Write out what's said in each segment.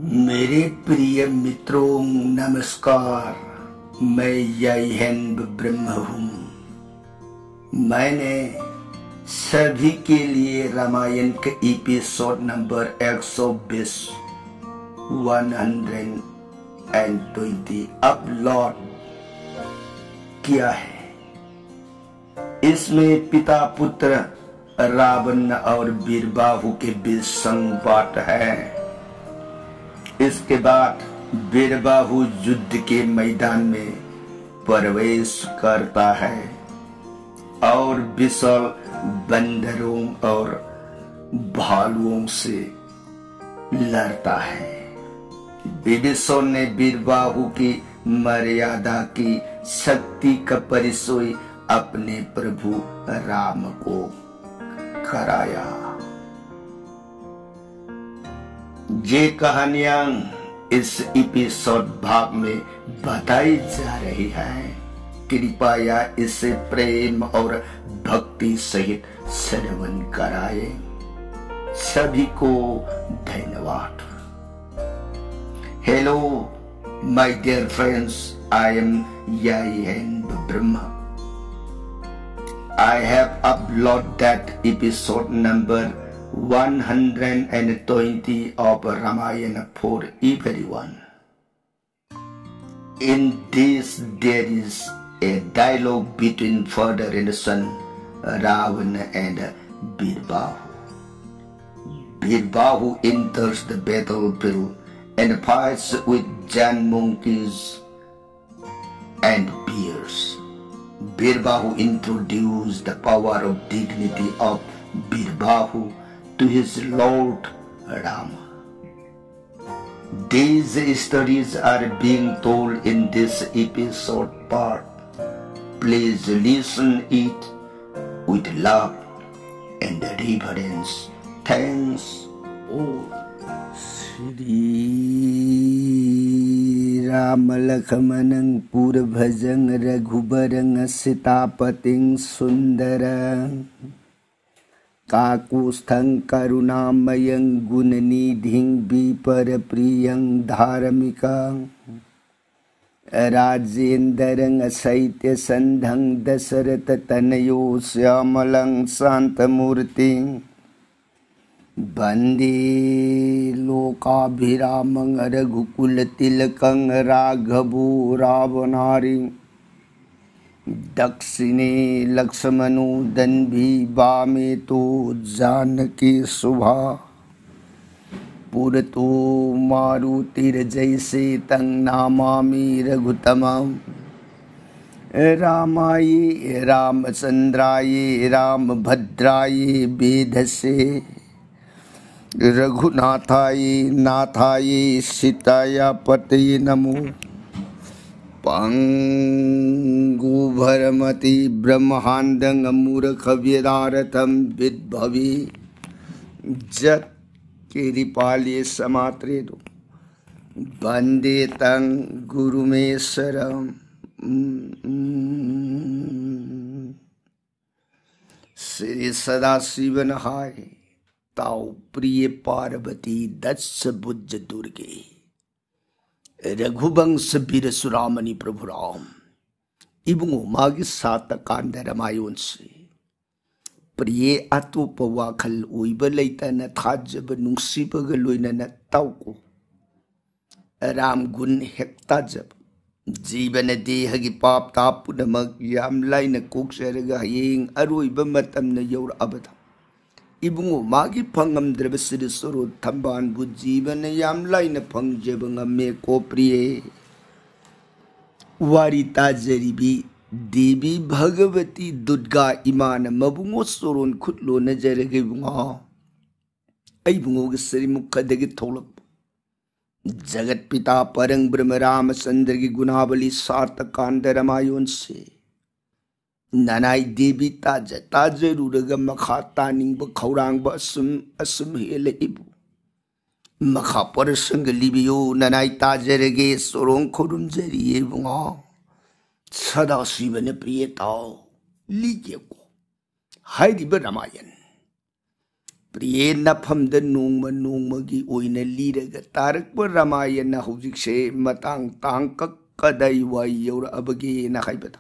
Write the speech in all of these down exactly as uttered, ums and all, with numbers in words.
मेरे प्रिय मित्रों, नमस्कार। मैं यही ब्रह्म हूँ। मैंने सभी के लिए रामायण के एपिसोड नंबर एक सौ बीस, one hundred and twenty, upload किया है। इसमें पिता पुत्र रावण और बीरबाहु के बीच संवाद है। इसके बाद बीरबाहु युद्ध के मैदान में प्रवेश करता है और विशाल बंदरों और भालुओं से लड़ता है। विभीषण ने बीरबाहु की मर्यादा की शक्ति का परिचय अपने प्रभु राम को कराया। ये कहानियां इस एपिसोड भाग में बताई जा रही हैं। कृपया इसे प्रेम और भक्ति सहित श्रवण कराएं। सभी को धन्यवाद। Hello, my dear friends, I am Yai Hen Brahma. I have uploaded that episode number one hundred and twenty of Ramayana for everyone. In this, there is a dialogue between father and son, Ravana and Birbahu. Birbahu enters the battlefield and fights with giant monkeys and bears. Birbahu introduced the power of dignity of Birbahu to his lord Rama. These stories are being told in this episode part. Please listen it with love and reverence. Thanks all. श्रीरामलक्ष्मणं पूर्वजं रघुवरं सीतापतिं सुन्दरं काकुत्स्थं करुणामयं गुणनिधिं विप्रप्रियं धार्मिकं राजेन्द्रं अशैत्यसन्धं दशरथतनयो श्यामलं शान्तमूर्तिं वन्दे लोकाभिरामं रघुकुलतिलकं राघवो रावणारिं दक्षिणे लक्ष्मणो दन्वी वामे तु जानकी शुभा। पुरतो मारुतिर्जयसेतं नमामि रघुत्तमं रामाय रामचन्द्राय रामभद्राय वेधसे रघुनाथाय नाथाय सीताय पतये नमो। पङ्गुभरमति ब्रह्माण्डं मूर्खव्यदारथं विद्भवे जत्किरिपालये समात्रेदो वन्दे तं गुरुमीश्वरम्। श्री सदाशिवन हाय। ताओ प्रिय पार्वती दक्ष भुज दुर्गे, रघुवंश वीर सुरामणि प्रभु राम, ꯏꯕꯨꯡꯉꯣ ꯃꯥꯒꯤ ꯁꯥꯇ ꯀꯥꯟꯗ ꯔꯃꯥꯌꯣꯟꯁꯤ꯫ ꯄ꯭ꯔꯤꯌꯦ, ꯑꯇꯣꯞꯄ ꯋꯥꯈꯜ ꯑꯣꯏꯕ ꯂꯩꯇꯅ ꯊꯥꯖꯕ ꯅꯨꯡꯁꯤꯕꯒ ꯂꯣꯏꯅꯅ ꯇꯥꯎꯀꯣ꯫ ꯔꯥꯝ ꯒꯨꯟ ꯍꯦꯛ ꯇꯥꯖꯕ꯫ ꯖꯤꯕꯅ ꯗꯦꯍꯒꯤ ꯄꯥꯞ ꯇꯥ ꯄꯨꯝꯅꯃꯛ ꯌꯥꯝ ꯂꯥꯏꯅ ꯀꯣꯛꯆꯔꯒ ꯍꯌꯦꯡ ꯑꯔꯣꯏꯕ ꯃꯇꯝꯅ ꯌꯧꯔꯛꯑꯕꯗ ꯏꯕꯨꯡꯉꯣ ꯃꯥꯒꯤ ꯐꯪꯉꯝꯗ꯭ꯔꯕ ꯁꯤꯔ ꯁꯣꯔꯣ ꯊꯝꯕꯥꯜꯕꯨ ꯖꯤꯕꯅ ꯌꯥꯝ ꯂꯥꯏꯅ ꯐꯪꯖꯕ ꯉꯝꯃꯦ ꯀꯣ ꯄ꯭ꯔꯤꯌꯦ꯫ ꯋꯥꯔꯤ ꯇꯥꯖꯔꯤꯕꯤ ꯗꯦꯕꯤ ꯚꯒꯕꯇꯤ ꯗꯨꯔꯒꯥ ꯏꯃꯥꯅ ꯃꯕꯨꯡꯉꯣ ꯁꯣꯔꯣꯟ ꯈꯨꯠ ꯂꯣꯟꯅꯖꯔꯒ ꯏꯕꯨꯡꯉꯣ, ꯑꯩ ꯏꯕꯨꯡꯉꯣꯒꯤ ꯁꯤꯔꯤꯃꯨꯈꯗꯒꯤ ꯊꯣꯛꯂꯛꯄ ꯖꯒꯠ ꯄꯤꯇꯥ ꯄꯔꯪ ꯕ꯭ꯔꯍ꯭ꯃ ꯔꯥꯃꯆꯟꯗ꯭ꯔꯒꯤ ꯒꯨꯅꯥꯕꯂꯤ ꯁꯥꯇ ꯀꯥꯟꯗ ꯔꯃꯥꯌꯣꯟꯁꯦ ꯅꯅꯥꯏ ꯗꯦꯕꯤ ꯇꯥꯖ ꯇꯥꯖꯔꯨꯔꯒ ꯃꯈꯥ ꯇꯥꯅꯤꯡꯕ ꯈꯧꯔꯥꯡꯕ ꯑꯁꯨꯝ ꯑꯁꯨꯝ ꯍꯦꯜꯂꯛꯏꯕꯨ꯫ ꯃꯈꯥ ꯄꯔꯁꯪꯒ ꯂꯤꯕꯤꯌꯨ, ꯅꯅꯥꯏ ꯇꯥꯖꯔꯒꯦ, ꯁꯣꯔꯣꯡ ꯈꯨꯔꯨꯝꯖꯔꯤꯌꯦ ꯏꯕꯨꯡꯉꯣ꯫ ꯁꯗꯥꯁꯤꯕꯅ ꯄ꯭ꯔꯤꯌꯦ ꯇꯥꯎ, ꯂꯤꯒꯦꯀꯣ꯫ ꯍꯥꯏꯔꯤꯕ ꯔꯃꯥꯌꯟ ꯄ꯭ꯔꯤꯌꯦ ꯅꯐꯝꯗ ꯅꯣꯡꯃ ꯅꯣꯡꯃꯒꯤ ꯑꯣꯏꯅ ꯂꯤꯔꯒ ꯇꯥꯔꯛꯄ ꯔꯥꯃꯥꯌꯟꯅ ꯍꯧꯖꯤꯛꯁꯦ ꯃꯇꯥꯡ ꯇꯥꯡꯀꯛ ꯀꯗꯥꯏꯋꯥꯏ ꯌꯧꯔꯛꯑꯕꯒꯦꯅ ꯍꯥꯏꯕꯗ,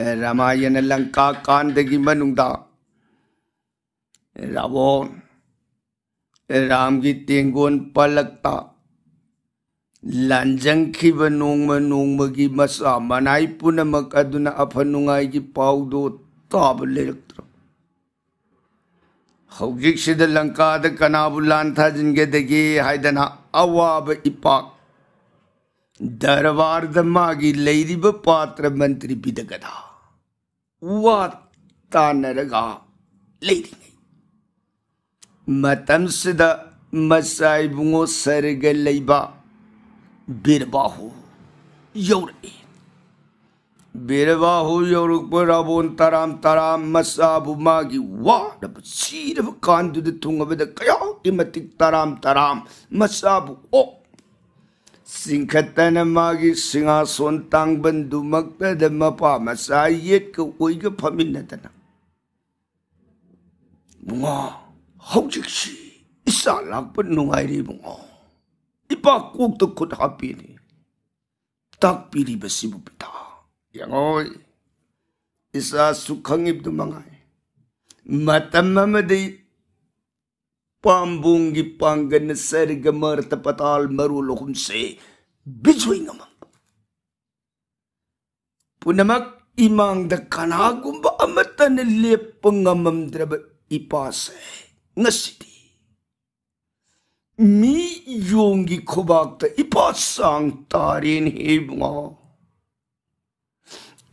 ꯑꯦ, ꯔꯥꯃꯥꯌꯟꯅ ꯂꯪꯀꯥ ꯀꯥꯟꯗꯒꯤ ꯃꯅꯨꯡꯗ ꯔꯥꯕꯣꯟ, ꯑꯦ, ꯔꯥꯝꯒꯤ ꯇꯦꯡꯒꯣꯟ ꯄꯜꯂꯛꯇ ꯂꯥꯟꯖꯪꯈꯤꯕ ꯅꯣꯡꯃ ꯅꯣꯡꯃꯒꯤ ꯃꯆꯥ ꯃꯅꯥꯏ ꯄꯨꯝꯅꯃꯛ ꯑꯗꯨꯅ ꯑꯐ ꯅꯨꯡꯉꯥꯏꯒꯤ ꯄꯥꯎꯗꯣ ꯇꯥꯕ ꯂꯩꯔꯛꯇ꯭ꯔꯕ꯫ ꯍꯧꯖꯤꯛꯁꯤꯗ ꯂꯪꯀꯥꯗ ꯀꯅꯥꯕꯨ ꯂꯥꯟ ꯊꯥꯖꯤꯟꯒꯗꯒꯦ ꯍꯥꯏꯗꯅ ꯑꯋꯥꯕ ꯏꯄꯥꯛ ꯗꯔꯕꯥꯔꯗ ꯃꯥꯒꯤ ꯂꯩꯔꯤꯕ ꯄꯥꯇ꯭ꯔ ꯃꯟꯇ꯭ꯔꯤ ꯕꯤꯗꯒꯗ ꯋꯥ ꯇꯥꯅꯔꯒ ꯂꯩꯔꯤꯉꯩ ꯃꯇꯝꯁꯤꯗ ꯃꯆꯥ ꯏꯕꯨꯡꯉꯣ ꯁꯔꯒ ꯂꯩꯕ ꯕꯤꯔꯕꯥꯍꯨ ꯌꯧꯔꯛꯏ꯫ ꯕꯤꯔꯕꯥꯍꯨ ꯌꯧꯔꯛꯄ ꯔꯥꯕꯣꯟ ꯇꯔꯥꯝ ꯇꯔꯥꯝ ꯃꯆꯥꯕꯨ ꯃꯥꯒꯤ ꯋꯥꯔꯕ ꯁꯤꯔꯕ ꯀꯥꯟꯗꯨꯗ ꯊꯨꯡꯉꯕꯗ ꯀꯌꯥꯒꯤ ꯃꯇꯤꯛ ꯇꯔꯥꯝ ꯇꯔꯥꯝ ꯃꯆꯥꯕꯨ ꯑꯣꯛ ꯆꯤꯡꯈꯠꯇꯅ ꯃꯥꯒꯤ ꯁꯤꯡꯍꯥꯁꯣꯟ ꯇꯥꯡꯕꯟꯗꯨꯃꯛꯇꯗ ꯃꯄꯥ ꯃꯆꯥ ꯌꯦꯠꯀ ꯑꯣꯏꯒ ꯐꯝꯃꯤꯟꯅꯗꯅ, "ꯏꯕꯨꯡꯉꯣ, ꯍꯧꯖꯤꯛꯁꯤ ꯏꯆꯥ ꯂꯥꯛꯄ ꯅꯨꯡꯉꯥꯏꯔꯦ ꯏꯕꯨꯡꯉꯣ꯫ ꯏꯄꯥ ꯀꯣꯛꯇ ꯈꯨꯠ ꯍꯥꯞꯄꯤꯅꯤ꯫ ꯇꯥꯛꯄꯤꯔꯤꯕꯁꯤꯕꯨ ꯄꯤꯇꯥ ꯌꯦꯡꯉꯣꯏ꯫ ꯏꯆꯥꯁꯨ ꯈꯪꯉꯤꯕꯗꯨ ꯃꯉꯥꯏ꯫ ꯃꯇꯝ ꯑꯃꯗꯤ ꯄꯥꯝꯕꯣꯡꯒꯤ ꯄꯥꯡꯒꯜꯅ ꯁꯔꯒ ꯃꯔꯇ ꯄꯇꯥꯜ ꯃꯔꯣꯜ ꯑꯍꯨꯝꯁꯦ ꯕꯤꯖꯣꯏ ꯉꯝꯃꯝꯕ꯫ ꯄꯨꯝꯅꯃꯛ ꯏꯃꯥꯡꯗ ꯀꯅꯥꯒꯨꯝꯕ ꯑꯃꯠꯇꯅ ꯂꯦꯞꯄ ꯉꯝꯃꯝꯗ꯭ꯔꯕ ꯏꯄꯥꯁꯦ ꯉꯁꯤꯗꯤ ꯃꯤ ꯌꯣꯡꯒꯤ ꯈꯨꯕꯥꯛꯇ ꯏꯄꯥ ꯆꯥꯡ ꯇꯥꯔꯦꯅꯦ ꯏꯕꯨꯡꯉꯣ꯫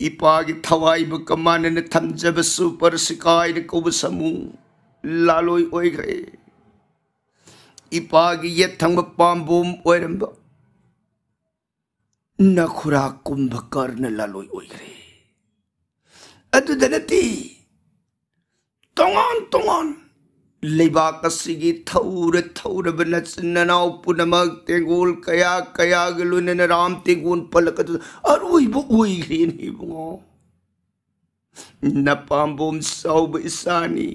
ꯏꯄꯥꯒꯤ ꯊꯋꯥꯏꯕꯨ ꯀꯃꯥꯟꯅꯅ ꯊꯝꯖꯕ ꯁꯨꯄꯔ ꯁꯤꯀꯥꯏꯅ ꯀꯧꯕ ꯁꯥꯃꯨ ꯂꯥꯂꯣꯏ ꯑꯣꯏꯈ꯭ꯔꯦ꯫ ꯏꯄꯥꯒꯤ ꯌꯦꯠ ꯊꯪꯕ ꯄꯥꯝꯕꯣꯝ ꯑꯣꯏꯔꯝꯕ ꯅꯈꯨꯔꯥ ꯀꯨꯝꯚꯀꯔꯅ ꯂꯥꯂꯣꯏ ꯑꯣꯏꯈ꯭ꯔꯦ꯫ ꯑꯗꯨꯗ ꯅꯠꯇꯦ, ꯇꯣꯉꯥꯟ ꯇꯣꯉꯥꯟ ꯂꯩꯕꯥꯛ ꯑꯁꯤꯒꯤ ꯊꯧꯔ ꯊꯧꯔꯕ ꯅꯆꯤꯟ ꯅꯅꯥꯎ ꯄꯨꯝꯅꯃꯛ ꯇꯦꯡꯒꯣꯜ ꯀꯌꯥ ꯀꯌꯥꯒ ꯂꯣꯏꯅꯅ ꯔꯥꯝ ꯇꯦꯡꯒꯣꯜ ꯄꯜꯂꯛ ꯑꯗꯨ ꯑꯔꯣꯏꯕ ꯑꯣꯏꯈ꯭ꯔꯦꯅꯦ ꯏꯕꯨꯡꯉꯣ꯫ ꯅꯄꯥꯝꯕꯣꯝ ꯆꯥꯎꯕ ꯏꯆꯥꯅꯤ꯫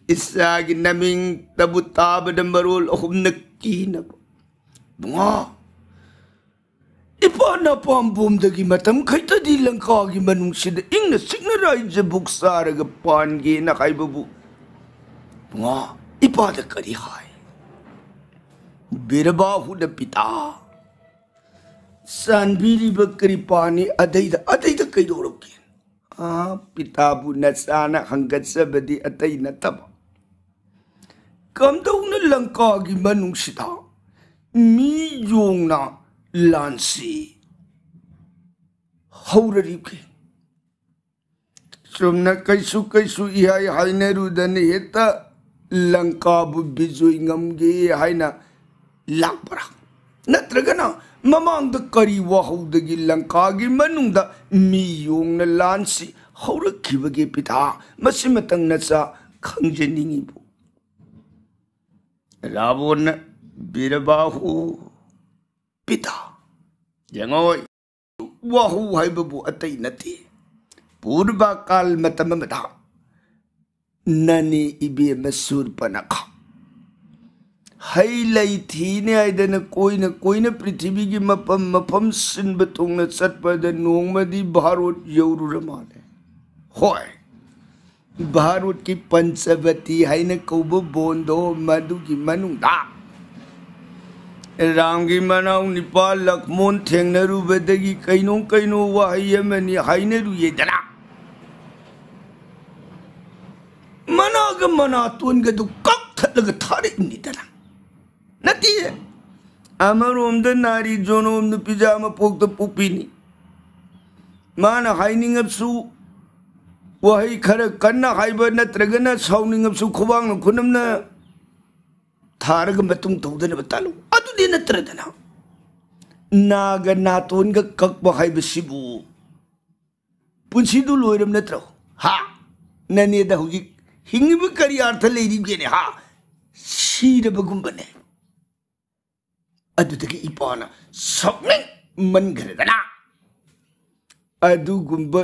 ꯏꯆꯥꯒꯤ ꯅꯃꯤꯡꯇꯕꯨ ꯇꯥꯕꯗ ꯃꯔꯣꯜ ꯑꯍꯨꯝꯅ ꯀꯤꯅꯕ꯫ ꯕꯨꯡꯉꯣ, ꯏꯄꯥ ꯅꯄꯥꯝꯕꯣꯝꯗꯒꯤ ꯃꯇꯝ ꯈꯛꯇꯗꯤ ꯂꯪꯀꯥꯒꯤ ꯃꯅꯨꯡꯁꯤꯗ ꯏꯪꯅ ꯆꯤꯛꯅ ꯔꯥꯏꯖ ꯕꯨꯛ ꯆꯥꯔꯒ ꯄꯥꯟꯒꯦꯅ ꯍꯥꯏꯕꯕꯨ, ꯕꯨꯡꯉꯣ, ꯏꯄꯥꯗ ꯀꯔꯤ ꯍꯥꯏ? ꯕꯤꯔꯕꯥꯍꯨꯅ ꯄꯤꯇꯥ, ꯆꯥꯟꯕꯤꯔꯤꯕ ꯀ꯭ꯔꯤꯄꯥꯅꯤ, ꯑꯗꯩꯗ, ꯑꯗꯩꯗ ꯀꯩꯗꯧꯔꯛꯀꯦ? ꯑꯥ, ꯄꯤꯇꯥꯕꯨ ꯅꯆꯥꯅ ꯍꯪꯒꯠꯆꯕꯗꯤ ꯑꯇꯩ ꯅꯠꯇꯕ, ꯀꯝꯗꯧꯅ ꯂꯪꯀꯥꯒꯤ ꯃꯅꯨꯡꯁꯤꯗ ꯃꯤ ꯌꯣꯡꯅ ꯂꯥꯟꯁꯤ ꯍꯧꯔꯔꯤꯕꯒꯦ? ꯆꯨꯝꯅ ꯀꯩꯁꯨ ꯀꯩꯁꯨ ꯏꯍꯥꯏ ꯍꯥꯏꯅꯔꯨꯗꯅ ꯍꯦꯛꯇ ꯂꯪꯀꯥꯕꯨ ꯕꯤꯖꯣꯏ ꯉꯝꯒꯦ ꯍꯥꯏꯅ ꯂꯥꯛꯄ꯭ꯔꯥ? ꯅꯠꯇ꯭ꯔꯒꯅ ꯃꯃꯥꯡꯗ ꯀꯔꯤ ꯋꯥꯍꯧꯗꯒꯤ ꯂꯪꯀꯥꯒꯤ ꯃꯅꯨꯡꯗ ꯃꯤ ꯌꯣꯡꯅ ꯂꯥꯟꯁꯤ ꯍꯧꯔꯛꯈꯤꯕꯒꯦ ꯄꯤꯇꯥ? ꯃꯁꯤꯃꯇꯪ ꯅꯆꯥ ꯈꯪꯖꯅꯤꯡꯉꯤꯕꯨ? ꯔꯥꯕꯣꯟꯅ ꯕꯤꯔꯕꯥꯍꯨ ꯄꯤꯇꯥ, ꯌꯦꯡꯉꯣꯏ꯫ ꯋꯥꯍꯧ ꯍꯥꯏꯕꯕꯨ ꯑꯇꯩ ꯅꯠꯇꯦ꯫ ꯄꯨꯔꯕ ꯀꯥꯜ ꯃꯇꯝ ꯑꯃꯗ ꯅꯅꯦ ꯏꯕꯦꯝꯃ ꯁꯨꯔꯄꯅꯈ ꯍꯩ ꯂꯩ ꯊꯤꯅꯤ ꯍꯥꯏꯗꯅ ꯀꯣꯏꯅ ꯀꯣꯏꯅ ꯄ꯭ꯔꯤꯊꯤꯕꯤꯒꯤ ꯃꯐꯝ ꯃꯐꯝ ꯁꯤꯟꯕ ꯊꯨꯡꯅ ꯆꯠꯄꯗ ꯅꯣꯡꯃꯗꯤ ꯚꯥꯔꯣꯠ ꯌꯧꯔꯨꯔ ꯃꯥꯜꯂꯦ꯫ ꯍꯣꯏ, ꯚꯥꯔꯣꯠꯀꯤ ꯄꯟꯆꯕꯇꯤ ꯍꯥꯏꯅ ꯀꯧꯕ ꯕꯣꯟꯗꯣ, ꯃꯗꯨꯒꯤ ꯃꯅꯨꯡꯗ ꯔꯥꯝꯒꯤ ꯃꯅꯥꯎ ꯅꯤꯄꯥ ꯂꯛꯃꯣꯟ ꯊꯦꯡꯅꯔꯨꯕꯗꯒꯤ ꯀꯩꯅꯣ ꯀꯩꯅꯣ ꯋꯥꯍꯩ ꯑꯃꯅꯤ ꯍꯥꯏꯅꯔꯨꯏꯗꯅ, ꯃꯅꯥꯒ ꯃꯅꯥꯇꯣꯟꯒꯗꯨ ꯀꯛꯊꯠꯂꯒ ꯊꯥꯔꯛꯏꯅꯤꯗꯅ꯫ ꯅꯠꯇꯦ, ꯑꯃꯔꯣꯝꯗ ꯅꯥꯔꯤ ꯖꯣꯅꯣꯝ ꯅꯨꯄꯤꯖꯥ ꯃꯄꯣꯛꯇ ꯄꯣꯛꯄꯤꯅꯤ꯫ ꯃꯥꯅ ꯍꯥꯏꯅꯤꯡꯉꯕꯁꯨ ꯋꯥꯍꯩ ꯈꯔ ꯀꯟꯅ ꯍꯥꯏꯕ ꯅꯠꯇ꯭ꯔꯒꯅ ꯁꯥꯎꯅꯤꯡꯉꯕꯁꯨ ꯈꯨꯕꯥꯡꯅ ꯈꯨꯅꯝꯅ ꯊꯥꯔꯒ ꯃꯇꯨꯡ ꯇꯧꯗꯅꯕ ꯇꯥꯜꯂꯨ꯫ ꯑꯗꯨꯗꯤ ꯅꯠꯇ꯭ꯔꯗꯅ ꯅꯥꯒ ꯅꯥꯇꯣꯟꯒ ꯀꯛꯄ ꯍꯥꯏꯕꯁꯤꯕꯨ ꯄꯨꯟꯁꯤꯗꯨ ꯂꯣꯏꯔꯕ ꯅꯠꯇ꯭ꯔꯣ? ꯍꯥ? ꯅꯅꯦꯗ ꯍꯧꯖꯤꯛ ꯍꯤꯡꯉꯤꯕ ꯀꯔꯤ ꯑꯥꯔꯊ ꯂꯩꯔꯤꯒꯦꯅꯦ? ꯍꯥ? ꯁꯤꯔꯕꯒꯨꯝꯕꯅꯦ꯫ ꯑꯗꯨꯗꯒꯤ ꯏꯄꯥꯅ ꯁꯥꯎꯅꯤꯡꯃꯟꯈ꯭ꯔꯦꯗꯅ, ꯑꯗꯨꯒꯨꯝꯕ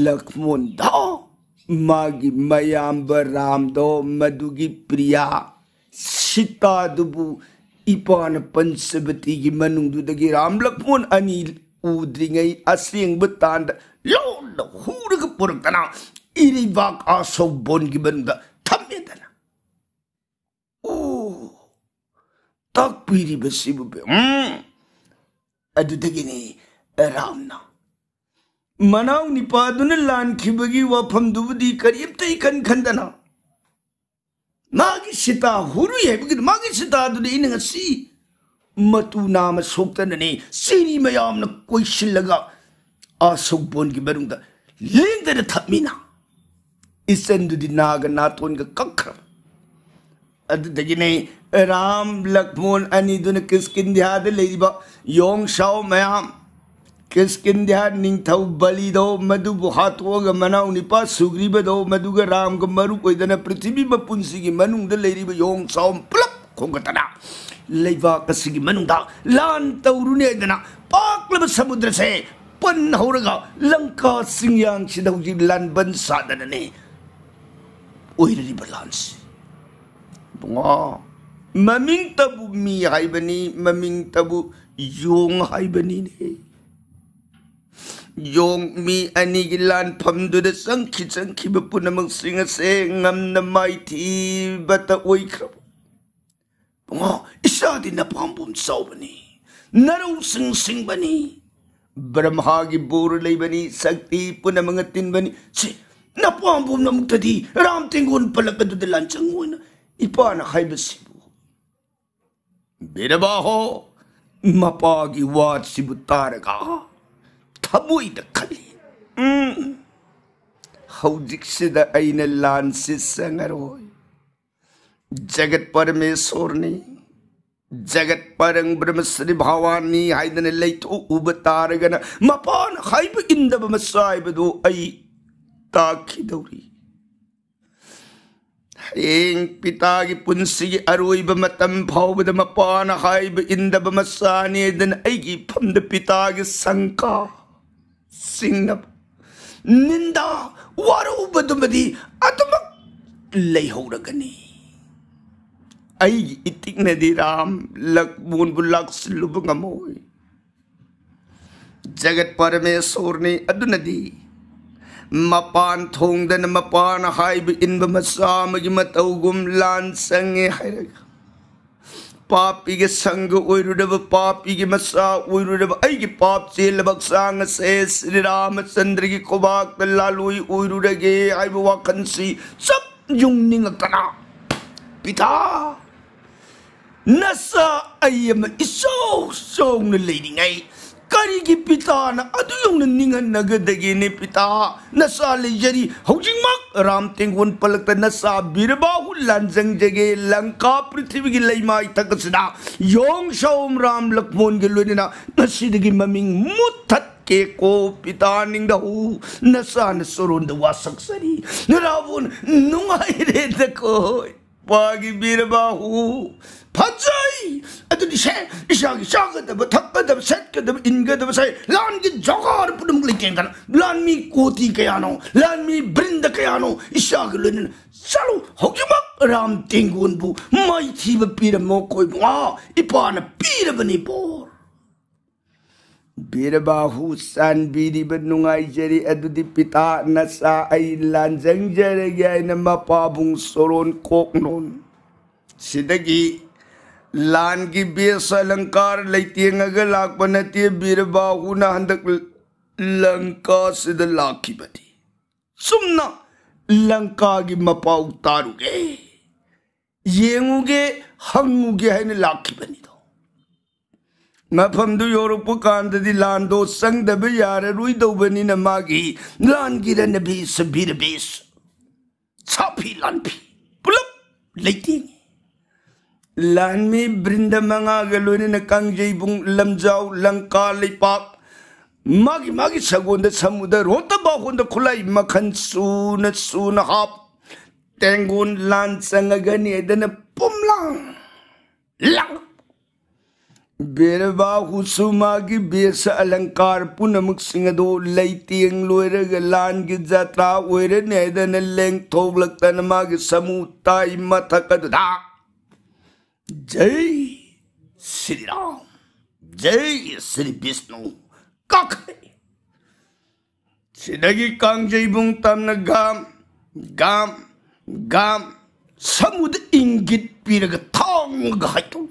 ꯂꯛꯃꯣꯟꯗꯣ ꯃꯥꯒꯤ ꯃꯌꯥꯝꯕ ꯔꯥꯝꯗꯣ, ꯃꯗꯨꯒꯤ ꯄ꯭ꯔꯤꯌꯥ ꯁꯤꯇꯥꯗꯨꯕꯨ ꯏꯄꯥꯅ ꯄꯟꯆꯕꯇꯤꯒꯤ ꯃꯅꯨꯡꯗꯨꯗꯒꯤ ꯔꯥꯝ ꯂꯛꯃꯣꯟ ꯑꯅꯤ ꯎꯗ꯭ꯔꯤꯉꯩ ꯑꯁꯦꯡꯕ ꯇꯥꯟꯗ ꯂꯣꯟꯅ ꯍꯨꯔꯒ ꯄꯨꯔꯛꯇꯅ ꯏꯔꯩꯕꯥꯛ ꯑꯁꯣꯛꯕꯣꯟꯒꯤ ꯃꯅꯨꯡꯗ ꯊꯝꯃꯦꯗꯅ꯫ ꯑꯣ, ꯇꯥꯛꯄꯤꯔꯤꯕꯁꯤꯕꯨ ꯕꯦ-, ꯎꯝ, ꯑꯗꯨꯗꯒꯤꯅꯤ ꯔꯥꯝꯅ ꯃꯅꯥꯎ ꯅꯤꯄꯥꯗꯨꯅ ꯂꯥꯟꯈꯤꯕꯒꯤ ꯋꯥꯐꯝꯗꯨꯕꯨꯗꯤ ꯀꯔꯤꯝꯇ ꯏꯈꯟ ꯈꯟꯗꯅ, ꯃꯥꯒꯤ ꯁꯤꯇꯥ ꯍꯨꯔꯨꯏ ꯍꯥꯏꯕꯒꯤ ꯃꯥꯒꯤ ꯁꯤꯇꯥꯗꯨꯗꯤ ꯑꯩꯅ ꯉꯁꯤ ꯃꯇꯨ ꯅꯥꯝꯃ ꯁꯣꯛꯇꯅꯅꯦ ꯆꯤꯔꯤ ꯃꯌꯥꯝꯅ ꯀꯣꯏꯁꯤꯜꯂꯒ ꯑꯁꯣꯛꯕꯣꯟꯒꯤ ꯃꯅꯨꯡꯗ ꯂꯦꯡꯗꯅ ꯊꯝꯃꯤꯅ꯫ ꯏꯆꯟꯗꯨꯗꯤ ꯅꯥꯒ ꯅꯥꯇꯣꯟꯒ ꯀꯛꯈ꯭ꯔꯕ꯫ ꯑꯗꯨꯗꯒꯤꯅꯦ ꯔꯥꯝ ꯂꯛꯃꯣꯟ ꯑꯅꯤꯗꯨꯅ ꯀꯤꯁꯀꯤꯟꯙ꯭ꯌꯥꯗ ꯂꯩꯔꯤꯕ ꯌꯣꯡꯁꯥꯎ ꯃꯌꯥꯝ, ꯀꯤꯁꯀꯤꯟꯙ꯭ꯌꯥ ꯅꯤꯡꯊꯧ ꯕꯂꯤꯗꯣ ꯃꯗꯨꯕꯨ ꯍꯥꯠꯇꯣꯛꯑꯒ ꯃꯅꯥꯎ ꯅꯤꯄꯥ ꯁꯨꯒ꯭ꯔꯤꯕꯗꯣ ꯃꯗꯨꯒ ꯔꯥꯝꯒ ꯃꯔꯨꯞ ꯑꯣꯏꯗꯅ ꯄ꯭ꯔꯤꯊꯤꯕꯤ ꯃꯄꯨꯟꯁꯤꯒꯤ ꯃꯅꯨꯡꯗ ꯂꯩꯔꯤꯕ ꯌꯣꯡꯁꯥꯎ ꯄꯨꯂꯞ ꯈꯣꯝꯒꯠꯇꯅ ꯂꯩꯕꯥꯛ ꯑꯁꯤꯒꯤ ꯃꯅꯨꯡꯗ ꯂꯥꯟ ꯇꯧꯔꯨꯅꯤ ꯍꯥꯏꯗꯅ ꯄꯥꯛꯂꯕ ꯁꯃꯨꯗ꯭ꯔꯁꯦ ꯄꯟꯍꯧꯔꯒ ꯂꯪꯀꯥ ꯆꯤꯡꯌꯥꯡꯁꯤꯗ ꯍꯧꯖꯤꯛ ꯂꯥꯟꯕꯟ ꯁꯥꯗꯅꯅꯦ ꯑꯣꯏꯔꯤꯕ ꯂꯥꯟꯁꯤ꯫ ꯏꯕꯨꯡꯉꯣ, ꯃꯃꯤꯡꯇꯕꯨ ꯃꯤ ꯍꯥꯏꯕꯅꯤ, ꯃꯃꯤꯡꯇꯕꯨ ꯌꯣꯡ ꯍꯥꯏꯕꯅꯤꯅꯦ꯫ ꯌꯣꯡ ꯃꯤ ꯑꯅꯤꯒꯤ ꯂꯥꯟꯐꯝꯗꯨꯗ ꯆꯪꯈꯤ ꯆꯪꯈꯤꯕ ꯄꯨꯝꯅꯃꯛꯁꯤꯡ ꯑꯁꯦ ꯉꯝꯅ ꯃꯥꯏꯊꯤꯕꯇ ꯑꯣꯏꯈ꯭ꯔꯕ꯫ ꯏꯕꯨꯡꯉꯣ, ꯏꯆꯥꯗꯤ ꯅꯄꯥꯝꯕꯣꯝ ꯆꯥꯎꯕꯅꯤ, ꯅꯔꯧꯁꯤꯡ ꯁꯤꯡꯕꯅꯤ, ꯕ꯭ꯔꯍꯃꯥꯒꯤ ꯕꯣꯔ ꯂꯩꯕꯅꯤ, ꯁꯛꯇꯤ ꯄꯨꯝꯅꯃꯛꯅ ꯇꯤꯟꯕꯅꯤ꯫ ꯁꯤ ꯅꯄꯥꯝꯕꯣꯝꯅ ꯑꯃꯨꯛꯇꯗꯤ ꯔꯥꯝ ꯇꯦꯡꯒꯣꯟ ꯄꯜꯂꯛ ꯑꯗꯨꯗ ꯂꯥꯟꯆꯪ ꯑꯣꯏꯅ ꯏꯄꯥꯅ ꯍꯥꯏꯕꯁꯤꯕꯨ꯫ ꯕꯤꯔꯕꯥꯍꯣ, ꯃꯄꯥꯒꯤ ꯋꯥꯁꯤꯕꯨ ꯇꯥꯔꯒ ꯊꯃꯣꯏꯗ ꯈꯜꯂꯤ, "ꯎꯝ, ꯍꯧꯖꯤꯛꯁꯤꯗ ꯑꯩꯅ ꯂꯥꯟꯁꯤ ꯆꯪꯉꯔꯣꯏ꯫ ꯖꯒꯠ ꯄꯔꯃꯦꯁꯣꯔꯅꯤ, ꯖꯒꯠ ꯄꯔꯪ ꯕ꯭ꯔꯍ꯭ꯃ ꯁ꯭ꯔꯤ ꯚꯒꯋꯥꯟꯅꯤ ꯍꯥꯏꯗꯅ ꯂꯩꯊꯣꯛꯎꯕ ꯇꯥꯔꯒꯅ ꯃꯄꯥꯅ ꯍꯥꯏꯕ ꯏꯟꯗꯕ ꯃꯆꯥ ꯍꯥꯏꯕꯗꯨ ꯑꯩ ꯇꯥꯈꯤꯗꯧꯔꯤ꯫ ꯍꯌꯦꯡ ꯄꯤꯇꯥꯒꯤ ꯄꯨꯟꯁꯤꯒꯤ ꯑꯔꯣꯏꯕ ꯃꯇꯝ ꯐꯥꯎꯕꯗ ꯃꯄꯥꯅ ꯍꯥꯏꯕ ꯏꯟꯗꯕ ꯃꯆꯥꯅꯤ ꯍꯥꯏꯗꯅ ꯑꯩꯒꯤ ꯏꯐꯝꯗ ꯄꯤꯇꯥꯒꯤ ꯁꯪꯀꯥ ꯆꯤꯡꯅꯕ, ꯅꯤꯟꯗꯥ ꯋꯥꯔꯧꯕꯗꯨꯃꯗꯤ ꯑꯗꯨꯃꯛ ꯂꯩꯍꯧꯔꯒꯅꯤ꯫ ꯑꯩꯒꯤ ꯏꯇꯤꯛꯅꯗꯤ ꯔꯥꯝ ꯂꯛꯃꯣꯟꯕꯨ ꯂꯥꯛꯁꯤꯜꯂꯨꯕ ꯉꯝꯃꯣꯏ꯫ ꯖꯒꯠ ꯄꯔꯃꯦꯁꯣꯔꯅꯤ ꯑꯗꯨꯅꯗꯤ ꯃꯄꯥꯟ ꯊꯣꯡꯗꯅ ꯃꯄꯥꯅ ꯍꯥꯏꯕ ꯏꯟꯕ ꯃꯆꯥ ꯑꯃꯒꯤ ꯃꯇꯧꯒꯨꯝ ꯂꯥꯟ ꯆꯪꯉꯦ ꯍꯥꯏꯔꯒ, ꯄꯥꯄꯤꯒꯤ ꯁꯪꯒ ꯑꯣꯏꯔꯨꯔꯕ, ꯄꯥꯄꯤꯒꯤ ꯃꯆꯥ ꯑꯣꯏꯔꯨꯔꯕ ꯑꯩꯒꯤ ꯄꯥꯞ ꯆꯦꯜꯂꯕ ꯍꯛꯆꯥꯡ ꯑꯁꯦ ꯁ꯭ꯔꯤ ꯔꯥꯃꯆꯟꯗ꯭ꯔꯒꯤ ꯈꯨꯕꯥꯛꯇ ꯂꯥꯂꯣꯏ ꯑꯣꯏꯔꯨꯔꯒꯦ ꯍꯥꯏꯕ ꯋꯥꯈꯜꯁꯤ ꯆꯞ ꯌꯨꯡꯅꯤꯡꯉꯛꯇꯅ, ꯄꯤꯇꯥ, ꯅꯆꯥ ꯑꯩ ꯑꯃ ꯏꯆꯥꯎ ꯆꯥꯎꯅ ꯂꯩꯔꯤꯉꯩ ꯀꯔꯤꯒꯤ ꯄꯤꯇꯥꯅ ꯑꯗꯨ ꯌꯧꯅ ꯅꯤꯡꯍꯟꯅꯒꯗꯒꯦꯅꯦ? ꯄꯤꯇꯥ, ꯅꯆꯥ ꯂꯩꯖꯔꯤ꯫ ꯍꯧꯖꯤꯛꯃꯛ ꯔꯥꯝ ꯇꯦꯡꯒꯣꯟ ꯄꯜꯂꯛꯇ ꯅꯆꯥ ꯕꯤꯔꯕꯥꯍꯨ ꯂꯥꯟꯖꯪꯖꯒꯦ꯫ ꯂꯪꯀꯥ ꯄ꯭ꯔꯤꯊꯤꯕꯤꯒꯤ ꯂꯩꯃꯥꯏ ꯊꯛ ꯑꯁꯤꯗ ꯌꯣꯡ ꯁꯥꯎꯝ ꯔꯥꯝ ꯂꯛꯃꯣꯟꯒ ꯂꯣꯏꯅꯅ ꯉꯁꯤꯗꯒꯤ ꯃꯃꯤꯡ ꯃꯨꯠꯊꯠꯀꯦꯀꯣ꯫ ꯄꯤꯇꯥ, ꯅꯤꯡꯗꯍꯨ, ꯅꯆꯥꯅ ꯆꯣꯔꯣꯟꯗ ꯋꯥ ꯁꯛꯆꯔꯤ꯫ ꯔꯥꯕꯣꯟ ꯅꯨꯡꯉꯥꯏꯔꯦꯗꯀꯣ꯫ ꯄꯥꯒꯤ ꯕꯤꯔꯕꯥꯍꯨ꯫ ꯐꯖꯩ! ꯑꯗꯨꯗꯤ ꯁꯦ, ꯏꯁꯥꯒꯤ ꯆꯥꯒꯗꯕ, ꯊꯛꯀꯗꯕ, ꯁꯦꯠꯀꯗꯕ, ꯏꯟꯒꯗꯕ ꯁꯦ, ꯂꯥꯟꯒꯤ ꯖꯣꯒꯥꯔ ꯄꯨꯝꯅꯃꯛ ꯂꯩꯇꯦꯡꯗꯅ, ꯂꯥꯟꯃꯤ ꯀꯣꯇꯤ ꯀꯌꯥꯅꯣ, ꯂꯥꯟꯃꯤ ꯕ꯭ꯔꯤꯟꯗ ꯀꯌꯥꯅꯣ, ꯏꯁꯥꯒ ꯂꯣꯏꯅꯅ ꯆꯠꯂꯨ꯫ ꯍꯧꯖꯤꯛꯃꯛ ꯔꯥꯝ ꯇꯦꯡꯒꯣꯟꯕꯨ ꯃꯥꯏꯊꯤꯕ ꯄꯤꯔꯝꯃꯣ, ꯀꯣꯏꯕꯨꯉꯥ, ꯏꯄꯥꯅ ꯄꯤꯔꯕꯅꯤ ꯕꯣꯔ꯫ ꯕꯤꯔꯕꯥꯍꯨ ꯆꯥꯟꯕꯤꯔꯤꯕ ꯅꯨꯡꯉꯥꯏꯖꯔꯤ꯫ ꯑꯗꯨꯗꯤ ꯄꯤꯇꯥ, ꯅꯆꯥ ꯑꯩ ꯂꯥꯟꯖꯪꯖꯔꯒꯦ ꯍꯥꯏꯅ ꯃꯄꯥꯕꯨꯡ ꯁꯣꯔꯣꯟ ꯀꯣꯛꯅꯣꯟ꯫ ꯁꯤꯗꯒꯤ ꯂꯥꯟꯒꯤ ꯕꯦꯁ ꯑꯂꯪꯀꯥꯔ ꯂꯩꯇꯦꯡꯉꯒ ꯂꯥꯛꯄ ꯅꯠꯇꯦ꯫ ꯕꯤꯔꯕꯥꯍꯨꯅ ꯍꯟꯗꯛ ꯂꯪꯀꯥꯁꯤꯗ ꯂꯥꯛꯈꯤꯕꯅꯤ꯫ ꯆꯨꯝꯅ ꯂꯪꯀꯥꯒꯤ ꯃꯄꯥꯎ ꯇꯥꯔꯨꯒꯦ, ꯌꯦꯡꯉꯨꯒꯦ, ꯍꯪꯉꯨꯒꯦ ꯍꯥꯏꯅ ꯂꯥꯛꯈꯤꯕꯅꯤꯗꯣ꯫ ꯃꯐꯝꯗꯨ ꯌꯧꯔꯛꯄ ꯀꯥꯟꯗꯗꯤ ꯂꯥꯟꯗꯣ ꯆꯪꯗꯕ ꯌꯥꯔꯔꯣꯏꯗꯧꯕꯅꯤꯅ ꯃꯥꯒꯤ ꯂꯥꯟꯒꯤ ꯔꯅꯕꯦꯁ, ꯕꯤꯔꯕꯦꯁ, ꯁꯥꯐꯤ ꯂꯥꯟꯐꯤ ꯄꯨꯂꯞ ꯂꯩꯇꯦꯡꯉꯤ꯫ ꯂꯥꯟꯃꯤ ꯕ꯭ꯔꯤꯟꯗ ꯃꯉꯥꯒ ꯂꯣꯏꯅꯅ ꯀꯥꯡꯖꯩꯕꯨꯡ, ꯂꯝꯖꯥꯎ, ꯂꯪꯀꯥ ꯂꯩꯄꯥꯛ, ꯃꯥꯒꯤ ꯃꯥꯒꯤ ꯁꯒꯣꯟꯗ, ꯁꯃꯨꯗ꯭ꯔ ꯔꯣꯠꯇ ꯕꯥꯍꯣꯟꯗ ꯈꯨꯠꯂꯥꯏ ꯃꯈꯜ ꯁꯨꯅ ꯁꯨꯅ ꯍꯥꯞ ꯇꯦꯡꯒꯣꯟ ꯂꯥꯟ ꯆꯪꯉꯒꯅꯤ ꯍꯥꯏꯗꯅ ꯄꯨꯝꯂꯥꯡ ꯂꯥꯡ꯫ ꯕꯤꯔꯕꯥꯍꯨꯁꯨ ꯃꯥꯒꯤ ꯕꯦꯁ ꯑꯂꯪꯀꯥꯔ ꯄꯨꯝꯅꯃꯛꯁꯤꯡ ꯑꯗꯨ ꯂꯩꯇꯦꯡ ꯂꯣꯏꯔꯒ ꯂꯥꯟꯒꯤ ꯖꯇ꯭ꯔꯥ ꯑꯣꯏꯔꯅꯤ ꯍꯥꯏꯗꯅ ꯂꯦꯡꯊꯣꯛꯂꯛꯇꯅ ꯃꯥꯒꯤ ꯁꯃꯨ ꯇꯥꯏ ꯃꯊꯛ ꯑꯗꯨꯗ "ꯖꯩ ꯁ꯭ꯔꯤ ꯔꯥꯝ, ꯖꯩ ꯁ꯭ꯔꯤ ꯕꯤꯁꯅꯨ" ꯀꯥꯈꯠꯂꯛꯏ꯫ ꯁꯤꯗꯒꯤ ꯀꯥꯡꯖꯩꯕꯨꯡ ꯇꯝꯅ ꯒꯥꯝ ꯒꯥꯝ ꯒꯥꯝ ꯁꯃꯨꯗ ꯏꯪꯒꯤꯠ ꯄꯤꯔꯒ ꯊꯥꯡꯉꯒ ꯍꯥꯏꯗꯣꯛ꯫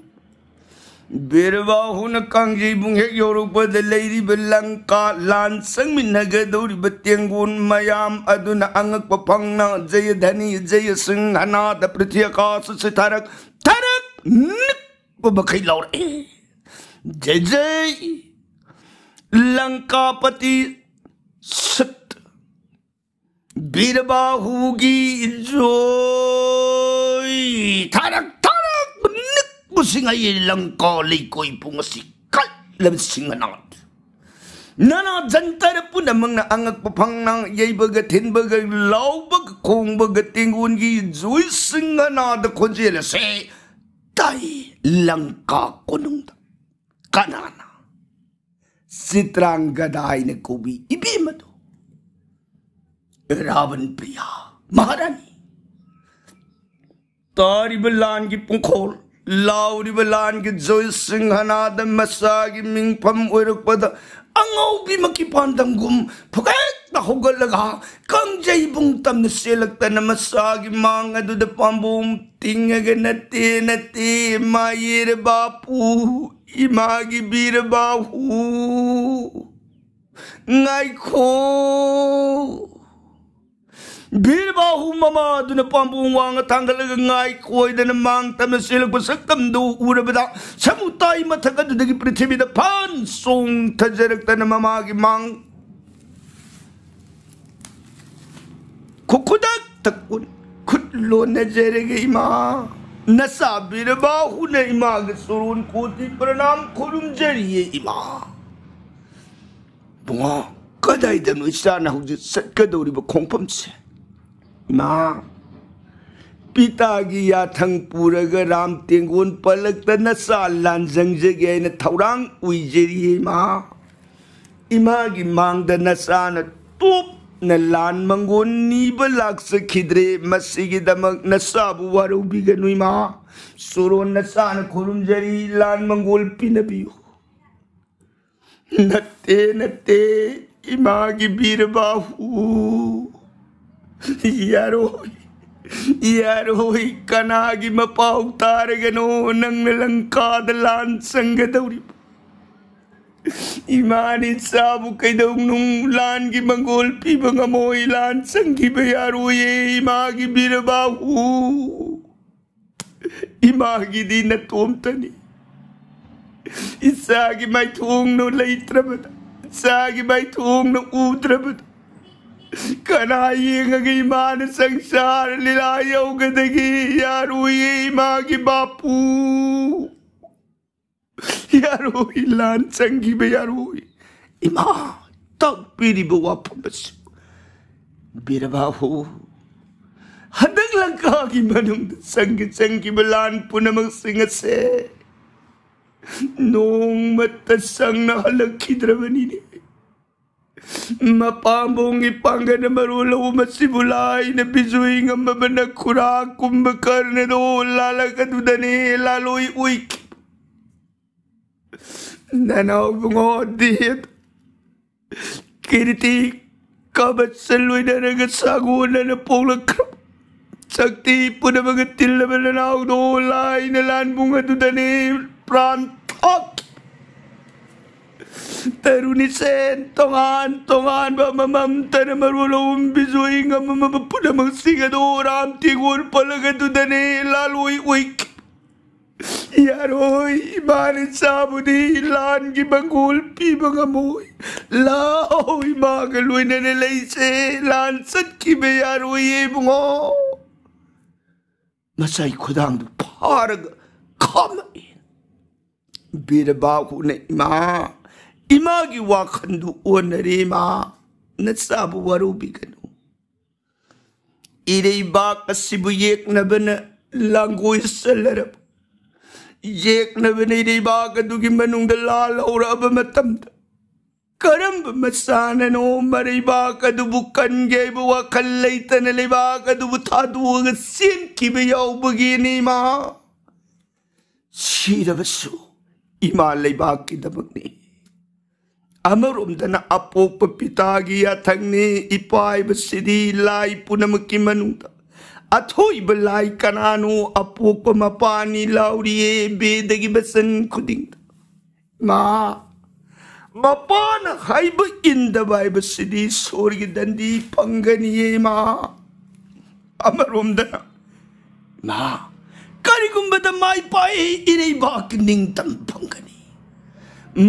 ꯕꯤꯔꯕꯥꯍꯨꯅ ꯀꯥꯡꯖꯩꯕꯨꯡ ꯍꯦꯛ ꯌꯧꯔꯛꯄꯗ ꯂꯩꯔꯤꯕ ꯂꯪꯀꯥ ꯂꯥꯟ ꯆꯪꯃꯤꯟꯅꯒꯗꯧꯔꯤꯕ ꯇꯦꯡꯒꯣꯟ ꯃꯌꯥꯝ ꯑꯗꯨꯅ ꯑꯉꯛꯄ ꯐꯪꯅ ꯖꯌꯙꯅꯤ ꯖꯌꯁꯤꯡꯍꯅꯥꯗ ꯄ꯭ꯔꯤꯊꯤ ꯑꯀꯥꯁ ꯑꯁꯤ ꯊꯥꯔꯛ ꯊꯥꯔꯛ ꯅꯤꯛꯄ ꯃꯈꯩ ꯂꯥꯎꯔꯛꯏ꯫ "ꯖꯩ ꯖꯩ ꯂꯪꯀꯥꯄꯇꯤ ꯁꯠ ꯕꯤꯔꯕꯥꯍꯨꯒꯤ ꯖꯣꯏ ꯊꯥꯔꯛ ꯊꯥꯔꯛ ꯅꯤꯛꯄꯁꯤꯡ ꯑꯩ ꯂꯪꯀꯥ ꯂꯩꯀꯣꯏ ꯄꯨꯡ ꯑꯁꯤ ꯀꯜꯂꯕ ꯁꯤꯡꯍꯅꯥꯠ ꯅꯅꯥ ꯖꯟꯇꯔ ꯄꯨꯝꯅꯃꯛꯅ ꯑꯉꯛꯄ ꯐꯪꯅ ꯌꯩꯕꯒ ꯊꯤꯟꯕꯒ ꯂꯥꯎꯕꯒ ꯈꯣꯡꯕꯒ ꯇꯦꯡꯒꯣꯟꯒꯤ ꯖꯣꯏ ꯁꯤꯡꯍꯅꯥꯗ ꯈꯣꯟꯖꯦꯜ ꯑꯁꯦ ꯇꯥꯏ꯫ ꯂꯪꯀꯥ ꯀꯣꯅꯨꯡꯗ ꯀꯅꯥꯅ ꯆꯤꯇ꯭ꯔꯥꯡꯒꯗꯥ ꯍꯥꯏꯅ ꯀꯧꯕꯤ ꯏꯕꯦꯝ ꯑꯗꯨ? ꯔꯥꯕꯟ ꯄ꯭ꯔꯤꯌꯥ ꯃꯍꯥꯔꯥꯅꯤ꯫ ꯇꯥꯔꯤꯕ ꯂꯥꯟꯒꯤ ꯄꯨꯡꯈꯣꯜ, ꯂꯥꯎꯔꯤꯕ ꯂꯥꯟꯒꯤ ꯖꯣꯏ ꯁꯤꯡꯍꯅꯥꯗ ꯃꯆꯥꯒꯤ ꯃꯤꯡꯐꯝ ꯑꯣꯏꯔꯛꯄꯗ ꯑꯉꯥꯎꯕꯤꯃꯛꯀꯤ ꯄꯥꯟꯗꯝꯒꯨꯝ ꯐꯨꯒꯦꯛꯇ ꯍꯧꯒꯠꯂꯒ ꯀꯥꯡꯖꯩꯕꯨꯡ ꯇꯝꯅ ꯆꯦꯜꯂꯛꯇꯅ ꯃꯆꯥꯒꯤ ꯃꯥꯡ ꯑꯗꯨꯗ ꯄꯥꯝꯕꯣꯝ ꯇꯤꯡꯉꯒ "ꯅꯠꯇꯦ, ꯅꯠꯇꯦ, ꯃꯥꯌꯦꯔ ꯕꯥꯄꯨ, ꯏꯃꯥꯒꯤ ꯕꯤꯔ ꯕꯥꯍꯨ, ꯉꯥꯏꯈꯣ!" ꯕꯤꯔ ꯕꯥꯍꯨ ꯃꯃꯥ ꯑꯗꯨꯅ ꯄꯥꯝꯕꯣꯝ ꯋꯥꯡꯅ ꯊꯥꯡꯒꯠꯂꯒ ꯉꯥꯏꯈꯣꯏꯗꯅ ꯃꯥꯡ ꯇꯝꯅ ꯆꯦꯜꯂꯛꯄ ꯁꯛꯇꯝꯗꯨ ꯎꯔꯕꯗ ꯁꯃꯨꯇꯥꯏ ꯃꯊꯛ ꯑꯗꯨꯗꯒꯤ ꯄ꯭ꯔꯤꯊꯤꯕꯤꯗ ꯐꯟ ꯆꯣꯡꯊꯖꯔꯛꯇꯅ ꯃꯃꯥꯒꯤ ꯃꯥꯡ ꯈꯨ-, ꯈꯨꯗꯛꯇ ꯀꯨꯟ-, ꯈꯨꯠ ꯂꯣꯟꯅꯖꯔꯒ "ꯏꯃꯥ, ꯅꯆꯥ ꯕꯤꯔ ꯕꯥꯍꯨꯅ ꯏꯃꯥꯒꯤ ꯆꯨꯔꯣꯟ ꯀꯣꯇꯤ ꯄ꯭ꯔꯅꯥꯝ ꯈꯨꯔꯨꯝꯖꯔꯤꯌꯦ ꯏꯃꯥ꯫ ꯕꯨꯡꯉꯣ, ꯀꯗꯥꯏꯗꯅꯣ ꯏꯆꯥꯅ ꯍꯧꯖꯤꯛ ꯆꯠꯀꯗꯧꯔꯤꯕ ꯈꯣꯡꯐꯝꯁꯦ? ꯏꯃꯥ, ꯄꯤꯇꯥꯒꯤ ꯌꯥꯊꯪ ꯄꯨꯔꯒ ꯔꯥꯝ ꯇꯦꯡꯒꯣꯜ ꯄꯜꯂꯛꯇ ꯅꯆꯥ ꯂꯥꯟꯖꯪꯖꯒꯦ ꯍꯥꯏꯅ ꯊꯧꯔꯥꯡ ꯎꯏꯖꯔꯤ ꯏꯃꯥ꯫ ꯏꯃꯥꯒꯤ ꯃꯥꯡꯗ ꯅꯆꯥꯅ ꯇꯨꯞꯅ ꯂꯥꯟ ꯃꯪꯒꯣꯜ ꯅꯤꯕ ꯂꯥꯛꯆꯈꯤꯗ꯭ꯔꯦ꯫ ꯃꯁꯤꯒꯤꯗꯃꯛ ꯅꯆꯥꯕꯨ ꯋꯥꯔꯧꯕꯤꯒꯅꯨ ꯏꯃꯥ꯫ ꯁꯣꯔꯣꯟ ꯅꯆꯥꯅ ꯈꯨꯔꯨꯝꯖꯔꯤ, ꯂꯥꯟ ꯃꯪꯒꯣꯜ ꯄꯤꯅꯕꯤꯌꯨ꯫ ꯅꯠꯇꯦ, ꯅꯠꯇꯦ, ꯏꯃꯥꯒꯤ ꯕꯤꯔꯕꯥꯍꯨ꯫ ꯌꯥꯔꯣꯏ, ꯌꯥꯔꯣꯏ, ꯀꯅꯥꯒꯤ ꯃꯄꯥꯎ ꯇꯥꯔꯒꯅꯣ ꯅꯪꯅ ꯂꯪꯀꯥꯗ ꯂꯥꯟ ꯆꯪꯒꯗꯧꯔꯤꯕ? ꯏꯃꯥꯅꯤ ꯆꯥꯕꯨ ꯀꯩꯗꯧꯅꯨꯡ ꯂꯥꯟꯒꯤ ꯃꯪꯒꯣꯜ ꯄꯤꯕ ꯉꯝꯃꯣꯏ, ꯂꯥꯟ ꯆꯪꯈꯤꯕ ꯌꯥꯔꯣꯏꯌꯦ ꯏꯃꯥꯒꯤ ꯕꯤꯔꯕꯥꯍꯨ꯫ ꯏꯃꯥꯒꯤꯗꯤ ꯅꯇꯣꯝꯇꯅꯤ꯫ ꯏꯆꯥꯒꯤ ꯃꯥꯏꯊꯣꯡꯅ ꯂꯩꯇ꯭ꯔꯕꯗ, ꯏꯆꯥꯒꯤ ꯃꯥꯏꯊꯣꯡꯅ ꯎꯗ꯭ꯔꯕꯗ, ꯀꯅꯥ ꯌꯦꯡꯉꯒ ꯏꯃꯥꯅ ꯁꯪꯁꯥꯔ ꯂꯤꯂꯥ ꯌꯧꯒꯗꯒꯦ? ꯌꯥꯔꯣꯏꯌꯦ ꯏꯃꯥꯒꯤ ꯕꯥꯄꯨ꯫ ꯌꯥꯔꯣꯏ, ꯂꯥꯟ ꯆꯪꯈꯤꯕ ꯌꯥꯔꯣꯏ꯫ ꯏꯃꯥ, ꯇꯥꯛꯄꯤꯔꯤꯕ ꯋꯥꯐꯝ ꯑꯁꯤ ꯕꯤꯔꯕꯥꯍꯨ, ꯍꯟꯗꯛ ꯂꯪꯀꯥꯒꯤ ꯃꯅꯨꯡꯗ ꯆꯪꯒꯦ ꯆꯪꯈꯤꯕ ꯂꯥꯟ ꯄꯨꯝꯅꯃꯛꯁꯤꯡ ꯑꯁꯦ ꯅꯣꯡꯃꯇ ꯁꯪꯅ ꯍꯜꯂꯛꯈꯤꯗ꯭ꯔꯕꯅꯤꯅꯦ꯫ ꯃꯄꯥꯝꯕꯣꯝꯒꯤ ꯄꯥꯡꯒꯜ ꯃꯔꯣꯜ ꯂꯧꯕ ꯃꯁꯤꯕꯨ ꯂꯥꯏꯅ ꯕꯤꯖꯣꯏ ꯉꯝꯃꯕꯅ ꯈꯨꯔꯥ ꯀꯨꯝꯕ ꯀꯔꯅꯗꯣ ꯂꯥꯂꯛ ꯑꯗꯨꯗꯅꯦ ꯂꯥꯂꯣꯏ ꯑꯣꯏꯈꯤ꯫ ꯅꯅꯥꯎ ꯏꯕꯨꯡꯉꯣ ꯗꯦꯕ ꯀꯤꯔꯇꯤ ꯀꯕꯠꯁ ꯂꯣꯏꯅꯔꯒ ꯁꯥꯒꯣꯟꯅꯅ ꯄꯣꯛꯂꯛꯈ꯭ꯔꯕ ꯁꯛꯇꯤ ꯄꯨꯝꯅꯃꯛ ꯇꯤꯜꯂꯕ ꯅꯅꯥꯎꯗꯣ ꯂꯥꯏꯅ ꯂꯥꯟꯕꯨꯡ ꯑꯗꯨꯗꯅꯦ ꯄ꯭ꯔꯥꯟ ꯊꯥꯛꯈꯤ꯫ ꯇꯔꯨꯅꯤꯁꯦꯟ ꯇꯣꯉꯥꯟ ꯇꯣꯉꯥꯟꯕ ꯑꯃꯃꯝꯇꯅ ꯃꯔꯣꯜ ꯑꯍꯨꯝ ꯕꯤꯖꯣꯏ ꯉꯝꯃꯝꯕ ꯄꯨꯝꯅꯃꯛꯁꯤꯡ ꯑꯗꯣ ꯔꯥꯝ ꯇꯦꯡꯒꯣꯜ ꯄꯜꯂꯒ ꯑꯗꯨꯗꯅꯦ ꯂꯥꯂꯣꯏ ꯑꯣꯏꯈꯤ꯫ ꯌꯥꯔꯣꯏ, ꯏꯃꯥꯅ ꯆꯥꯕꯨꯗꯤ ꯂꯥꯟꯒꯤ ꯃꯪꯒꯣꯜ ꯄꯤꯕ ꯉꯝꯃꯣꯏ꯫ ꯂꯥꯛꯑꯣ, ꯏꯃꯥꯒ ꯂꯣꯏꯅꯅ ꯂꯩꯁꯦ꯫ ꯂꯥꯟ ꯆꯠꯈꯤꯕ ꯌꯥꯔꯣꯏꯌꯦ ꯏꯕꯨꯡꯉꯣ꯫ ꯃꯆꯥꯏ ꯈꯨꯗꯥꯡꯗꯨ ꯐꯥꯔꯒ ꯈꯥꯝꯃꯛꯏ꯫ ꯕꯤꯔꯕꯥꯍꯨꯅ, "ꯏꯃꯥ, ꯏꯃꯥꯒꯤ ꯋꯥꯈꯜꯗꯨ ꯑꯣꯟꯅꯔꯦ ꯏꯃꯥ, ꯅꯆꯥꯕꯨ ꯋꯥꯔꯧꯕꯤꯒꯅꯨ꯫ ꯏꯔꯩꯕꯥꯛ ꯑꯁꯤꯕꯨ ꯌꯦꯛꯅꯕꯅ ꯂꯥꯡꯒꯣꯏ ꯆꯜꯂꯔꯕ, ꯌꯦꯛꯅꯕꯅ ꯏꯔꯩꯕꯥꯛ ꯑꯗꯨꯒꯤ ꯃꯅꯨꯡꯗ ꯂꯥꯜꯍꯧꯔꯛꯑꯕ ꯃꯇꯝꯗ, ꯀꯔꯝꯕ ꯃꯆꯥꯅꯅꯣ ꯃꯔꯩꯕꯥꯛ ꯑꯗꯨꯕꯨ ꯀꯟꯒꯦ ꯍꯥꯏꯕ ꯋꯥꯈꯜ ꯂꯩꯇꯅ ꯂꯩꯕꯥꯛ ꯑꯗꯨꯕꯨ ꯊꯥꯗꯣꯛꯑꯒ ꯆꯦꯟꯈꯤꯕ ꯌꯥꯎꯕꯒꯦꯅꯦ, ꯏꯃꯥ? ꯁꯤꯔꯕꯁꯨ ꯏꯃꯥ ꯂꯩꯕꯥꯛꯀꯤꯗꯃꯛꯅꯤ꯫ ꯑꯃꯔꯣꯝꯗꯅ ꯑꯄꯣꯛꯄ ꯄꯤꯇꯥꯒꯤ ꯌꯥꯊꯪꯅꯤ, ꯏꯄꯥ ꯍꯥꯏꯕꯁꯤꯗꯤ ꯂꯥꯏ ꯄꯨꯝꯅꯃꯛꯀꯤ ꯃꯅꯨꯡꯗ ꯑꯊꯣꯏꯕ ꯂꯥꯏ ꯀꯅꯥꯅꯣ? ꯑꯄꯣꯛꯄ ꯃꯄꯥꯅꯤ ꯂꯥꯎꯔꯤꯌꯦ ꯕꯦꯗꯒꯤ ꯕꯆꯟ ꯈꯨꯗꯤꯡꯗ꯫ ꯃꯥ, ꯃꯄꯥꯅ ꯍꯥꯏꯕ ꯏꯟꯗꯕ ꯍꯥꯏꯕꯁꯤꯗꯤ ꯁꯣꯔꯒꯤ ꯗꯟꯗꯤ ꯐꯪꯒꯅꯤꯌꯦ, ꯃꯥ꯫ ꯑꯃꯔꯣꯝꯗꯅ, ꯃꯥ, ꯀꯔꯤꯒꯨꯝꯕꯗ ꯃꯥꯏ ꯄꯥꯛꯏ, ꯏꯔꯩꯕꯥꯛꯀꯤ ꯅꯤꯡꯇꯝ ꯐꯪꯒꯅꯤ꯫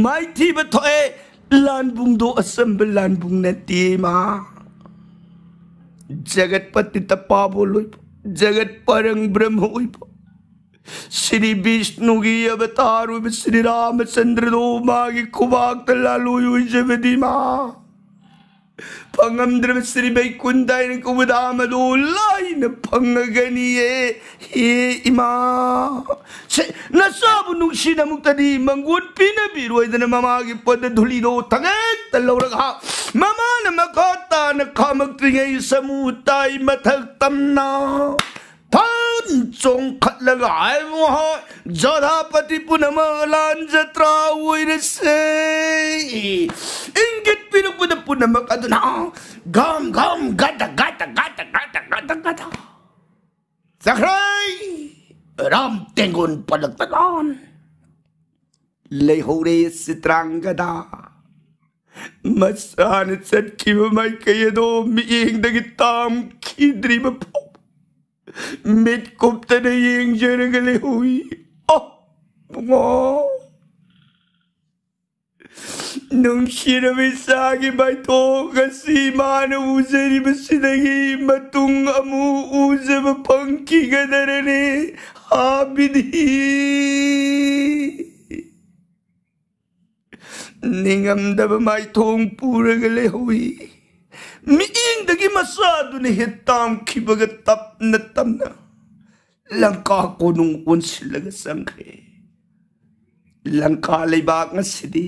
ꯃꯥꯏꯊꯤꯕ ꯊꯣꯛꯑꯦ, ꯂꯥꯟꯕꯨꯡꯗꯣ ꯑꯆꯝꯕ ꯂꯥꯟꯕꯨꯡ ꯅꯠꯇꯦ, ꯃꯥ꯫ ꯖꯒꯠꯄꯇꯤ ꯇꯄꯥꯕꯣꯜ ꯑꯣꯏꯕ, ꯖꯒꯠ ꯄꯔꯪ ꯕ꯭ꯔꯍ꯭ꯃ ꯑꯣꯏꯕ, ꯁ꯭ꯔꯤ ꯕꯤꯁꯅꯨꯒꯤ ꯑꯕꯇꯥꯔ ꯑꯣꯏꯕ ꯁ꯭ꯔꯤ ꯔꯥꯃꯆꯟꯗ꯭ꯔꯗꯣ ꯃꯥꯒꯤ ꯈꯨꯕꯥꯛꯇ ꯂꯥꯂꯣꯏ ꯑꯣꯏꯖꯕꯗꯤ, ꯃꯥ꯫ ꯐꯪꯉꯝꯗ꯭ꯔꯕ ꯁ꯭ꯔꯤ ꯕꯩꯀꯨꯟꯊ ꯍꯥꯏꯅ ꯀꯧꯕ ꯙꯥꯃꯗꯣ ꯂꯥꯏꯅ ꯐꯪꯉꯒꯅꯤꯌꯦ꯫ ꯍꯦ ꯏꯃꯥ, ꯁꯦ, ꯅꯆꯥꯕꯨ ꯅꯨꯡꯁꯤꯅ ꯑꯃꯨꯛꯇꯗꯤ ꯃꯪꯒꯣꯟ ꯄꯤꯅꯕꯤꯔꯣꯏꯗꯅ ꯃꯃꯥꯒꯤ ꯄꯣꯠꯇ ꯙꯨꯂꯤꯗꯣ ꯊꯥꯡꯒꯠꯇ ꯂꯧꯔꯒ, ꯍꯥ, ꯃꯃꯥꯅ ꯃꯈꯥ ꯇꯥꯅ ꯈꯥꯝꯃꯛꯇ꯭ꯔꯤꯉꯩ ꯁꯃꯨ ꯇꯥꯏ ꯃꯊꯛ ꯇꯝꯅ ꯐꯟ ꯆꯣꯡꯈꯠꯂꯒ ꯍꯥꯏꯕ ꯍꯣꯏ, ꯖꯣꯙꯥꯄꯇꯤ ꯄꯨꯝꯅꯃꯛ ꯂꯥꯟ ꯖꯇ꯭ꯔꯥ ꯑꯣꯏꯔꯁꯦ꯫ ꯏꯪꯒꯤꯠ ꯄꯤꯔꯛꯄꯗ ꯄꯨꯝꯅꯃꯛ ꯑꯗꯨꯅ ꯒꯝ ꯒꯝ ꯒꯗ ꯒꯗ ꯒꯗ ꯒꯗ ꯒꯗ ꯒꯗ꯫ ꯆꯠꯈ꯭ꯔꯦ꯫ ꯔꯥꯝ ꯇꯦꯡꯒꯣꯟ ꯄꯜꯂꯛꯇꯅ ꯂꯩꯍꯧꯔꯦ ꯆꯤꯇ꯭ꯔꯥꯡꯒꯗ꯫ ꯃꯆꯥꯅ ꯆꯠꯈꯤꯕ ꯃꯥꯏꯀꯩ ꯑꯗꯣ ꯃꯤꯠꯌꯦꯡꯗꯒꯤ ꯇꯥꯝꯈꯤꯗ꯭ꯔꯤꯕ ꯐꯥꯎꯕ ꯃꯤꯠ ꯀꯨꯞꯇꯅ ꯌꯦꯡꯖꯔꯒ ꯂꯩꯍꯧꯏ꯫ ꯑꯣ, ꯄꯨꯡꯉꯣ꯫ ꯅꯨꯡꯁꯤꯔꯕ ꯏꯆꯥꯒꯤ ꯃꯥꯏꯊꯣꯡ ꯉꯁꯤ ꯃꯥꯅ ꯎꯖꯔꯤꯕꯁꯤꯗꯒꯤ ꯃꯇꯨꯡ ꯑꯃꯨꯛ ꯎꯖꯕ ꯐꯪꯈꯤꯒꯗꯔꯅꯤ꯫ ꯍꯥ ꯕꯤꯙꯤ! ꯅꯤꯡꯉꯝꯗꯕ ꯃꯥꯏꯊꯣꯡ ꯄꯨꯔꯒ ꯂꯩꯍꯧꯏ꯫ ꯃꯤꯠꯌꯦꯡ ꯆꯤꯡꯗꯒꯤ ꯃꯆꯥꯗꯨꯅ ꯍꯦꯛ ꯇꯥꯝꯈꯤꯕꯒ ꯇꯞꯅ ꯇꯞꯅ ꯂꯪꯀꯥ ꯀꯣꯅꯨꯡ ꯑꯣꯟꯁꯤꯜꯂꯒ ꯆꯪꯈ꯭ꯔꯦ꯫ ꯂꯪꯀꯥ ꯂꯩꯕꯥꯛ ꯉꯁꯤꯗꯤ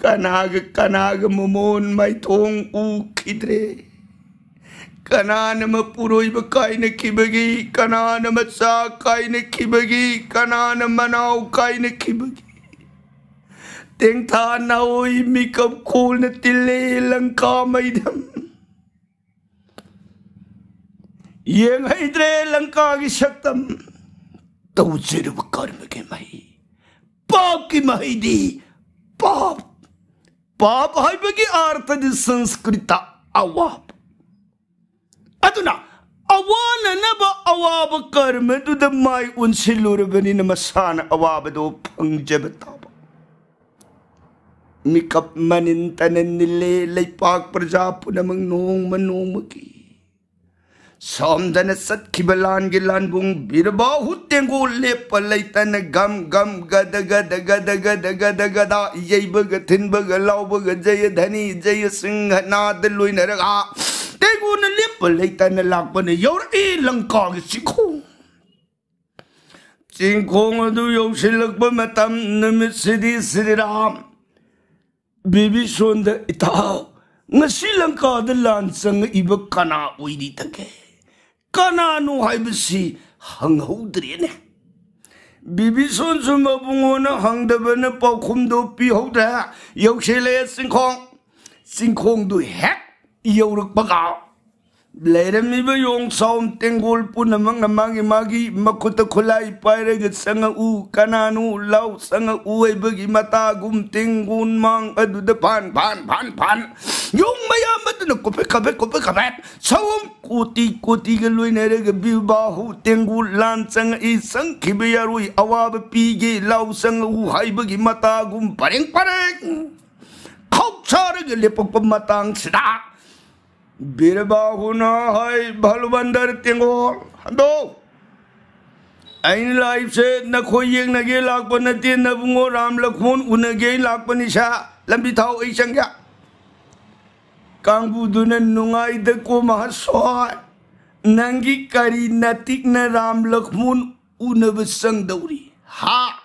ꯀꯅꯥꯒ ꯀꯅꯥꯒ ꯃꯃꯣꯟ ꯃꯥꯏꯊꯣꯡ ꯎꯈꯤꯗ꯭ꯔꯦ꯫ ꯀꯅꯥꯅ ꯃꯄꯨꯔꯣꯏꯕ ꯀꯥꯏꯅꯈꯤꯕꯒꯤ, ꯀꯅꯥꯅ ꯃꯆꯥ ꯀꯥꯏꯅꯈꯤꯕꯒꯤ, ꯀꯅꯥꯅ ꯃꯅꯥꯎ ꯀꯥꯏꯅꯈꯤꯕꯒꯤ꯫ ꯇꯦꯡꯊꯥ ꯅꯥꯑꯣꯏ ꯃꯤꯀꯞ ꯈꯣꯜꯅ ꯇꯤꯜꯂꯦ ꯂꯪꯀꯥ ꯃꯩꯗꯝ꯫ ꯌꯦꯡꯍꯩꯗ꯭ꯔꯦ ꯂꯪꯀꯥꯒꯤ ꯁꯛꯇꯝ꯫ ꯇꯧꯖꯔꯨꯕ ꯀꯔꯃꯒꯤ ꯃꯍꯩ, ꯄꯥꯞꯀꯤ ꯃꯍꯩꯗꯤ ꯄꯥꯞ꯫ ꯄꯥꯞ ꯍꯥꯏꯕꯒꯤ ꯑꯥꯔꯊꯗꯤ ꯁꯪꯁꯀ꯭ꯔꯤꯇ ꯑꯋꯥꯕ꯫ ꯑꯗꯨꯅ ꯑꯋꯥꯅꯅꯕ ꯑꯋꯥꯕ ꯀꯔꯃꯗꯨꯗ ꯃꯥꯏ ꯑꯣꯟꯁꯤꯜꯂꯨꯔꯕꯅꯤꯅ ꯃꯁꯥꯅ ꯑꯋꯥꯕꯗꯣ ꯐꯪꯖꯕ ꯇꯥꯕ꯫ ꯃꯤꯀꯞ ꯃꯅꯤꯟ ꯇꯅ ꯅꯤꯜꯂꯦ ꯂꯩꯄꯥꯛ ꯄ꯭ꯔꯖꯥ ꯄꯨꯝꯅꯃꯛ ꯅꯣꯡꯃ ꯅꯣꯡꯃꯒꯤ꯫ ꯁꯣꯝꯗꯅ ꯆꯠꯈꯤꯕ ꯂꯥꯟꯒꯤ ꯂꯥꯟꯕꯨꯡ ꯕꯤꯔꯕꯥꯍꯨ ꯇꯦꯡꯒꯣꯜ ꯂꯦꯞꯄ ꯂꯩꯇꯅ ꯒꯝ ꯒꯝ ꯒꯗ ꯒꯗ ꯒꯗ ꯒꯗ ꯒꯗ ꯒꯗ ꯌꯩꯕꯒ ꯊꯤꯟꯕꯒ ꯂꯥꯎꯕꯒ ꯖꯌ ꯙꯅꯤ ꯖꯌ ꯁꯤꯡꯍ ꯅꯥꯗ ꯂꯣꯏꯅꯔꯒ ꯇꯦꯡꯒꯣꯜꯅ ꯂꯦꯞꯄ ꯂꯩꯇꯅ ꯂꯥꯛꯄꯅ ꯌꯧꯔꯛꯏ ꯂꯪꯀꯥꯒꯤ ꯆꯤꯡꯈꯣꯡ꯫ ꯆꯤꯡꯈꯣꯡ ꯑꯗꯨ ꯌꯧꯁꯤꯜꯂꯛꯄ ꯃꯇꯝ ꯅꯨꯃꯤꯠꯁꯤꯗꯤ ꯁ꯭ꯔꯤꯔꯥꯝ ꯕꯤꯕꯤꯁꯣꯟꯗ, "ꯏꯇꯥꯎ, ꯉꯁꯤ ꯂꯪꯀꯥꯗ ꯂꯥꯟ ꯆꯪꯉꯛꯏꯕ ꯀꯅꯥ ꯑꯣꯏꯔꯤꯗꯒꯦ? ꯀꯅꯥꯅꯣ ꯍꯥꯏꯕꯁꯤ ꯍꯪꯍꯧꯗ꯭ꯔꯦꯅꯦ?" ꯕꯤꯕꯤꯁꯣꯟꯁꯨ ꯃꯕꯨꯡꯉꯣꯅ ꯍꯪꯗꯕꯅ ꯄꯥꯎꯈꯨꯝꯗꯣ ꯄꯤꯍꯧꯗ꯭ꯔꯦ꯫ ꯌꯧꯁꯤꯜꯂꯛꯑꯦ ꯆꯤꯡꯈꯣꯡ꯫ ꯆꯤꯡꯈꯣꯡꯗꯨ ꯍꯦꯛ ꯌꯧꯔꯛꯄꯒ ꯂꯩꯔꯝꯃꯤꯕ ꯌꯣꯡ ꯁꯥꯎꯟ ꯇꯦꯡꯒꯣꯜ ꯄꯨꯝꯅꯃꯛꯅ ꯃꯥꯒꯤ ꯃꯥꯒꯤ ꯃꯈꯨꯠꯇ ꯈꯨꯠꯂꯥꯏ ꯄꯥꯏꯔꯒ, "ꯆꯪꯉꯛꯎ, ꯀꯅꯥꯅꯣ? ꯂꯥꯎ, ꯆꯪꯉꯛꯎ" ꯍꯥꯏꯕꯒꯤ ꯃꯇꯥꯒꯨꯝ ꯇꯦꯡꯒꯣꯜ ꯃꯥꯡ ꯑꯗꯨꯗ ꯐꯥꯟ ꯐꯥꯟ ꯐꯥꯟ ꯐꯥꯟ ꯌꯣꯡ ꯃꯌꯥꯝ ꯑꯗꯨꯅ ꯀꯣꯄꯦꯠ ꯀꯣꯄꯦꯠ ꯀꯣꯄꯦꯠ ꯀꯣꯄꯦꯠ ꯁꯥꯎꯟ ꯀꯣꯇꯤ ꯀꯣꯇꯤꯒ ꯂꯣꯏꯅꯔꯒ ꯕꯤꯔꯕꯥꯍꯨ ꯇꯦꯡꯒꯣꯜ ꯂꯥꯟ ꯆꯪꯉꯛꯏ, ꯆꯪꯈꯤꯕ ꯌꯥꯔꯣꯏ, ꯑꯋꯥꯕ ꯄꯤꯒꯦ, ꯂꯥꯎ, ꯆꯪꯉꯛꯎ ꯍꯥꯏꯕꯒꯤ ꯃꯇꯥꯒꯨꯝ ꯄꯔꯦꯡ ꯄꯔꯦꯡ ꯈꯧꯁꯥꯔꯒ ꯂꯦꯞꯄꯛꯄ ꯃꯇꯥꯡꯁꯤꯗ ꯕꯤꯔꯕꯥꯍꯨꯅ ꯍꯥꯏ, "ꯚꯂꯨꯕꯟꯗꯔ ꯇꯦꯡꯒꯣꯜ, ꯍꯟꯗꯣ꯫ ꯑꯩꯅ ꯂꯥꯛꯏꯕꯁꯦ ꯅꯈꯣꯏ ꯌꯦꯡꯅꯒꯦ ꯂꯥꯛꯄ ꯅꯠꯇꯦ, ꯅꯕꯨꯡꯉꯣ ꯔꯥꯝ ꯂꯛꯈꯣꯟ ꯎꯅꯒꯦ ꯂꯥꯛꯄꯅꯤ ꯁꯥ꯫ ꯂꯝꯕꯤ ꯊꯥꯎ, ꯑꯩ ꯆꯪꯒꯦ"꯫ ꯀꯥꯡꯕꯨꯗꯨꯅ ꯅꯨꯡꯉꯥꯏꯗꯀꯣ ꯃꯍꯥꯁꯣꯏ, ꯅꯪꯒꯤ ꯀꯔꯤ ꯅꯇꯤꯛꯅ ꯔꯥꯝ ꯂꯛꯃꯣꯟ ꯎꯅꯕ ꯆꯪꯗꯧꯔꯤ? ꯍꯥ?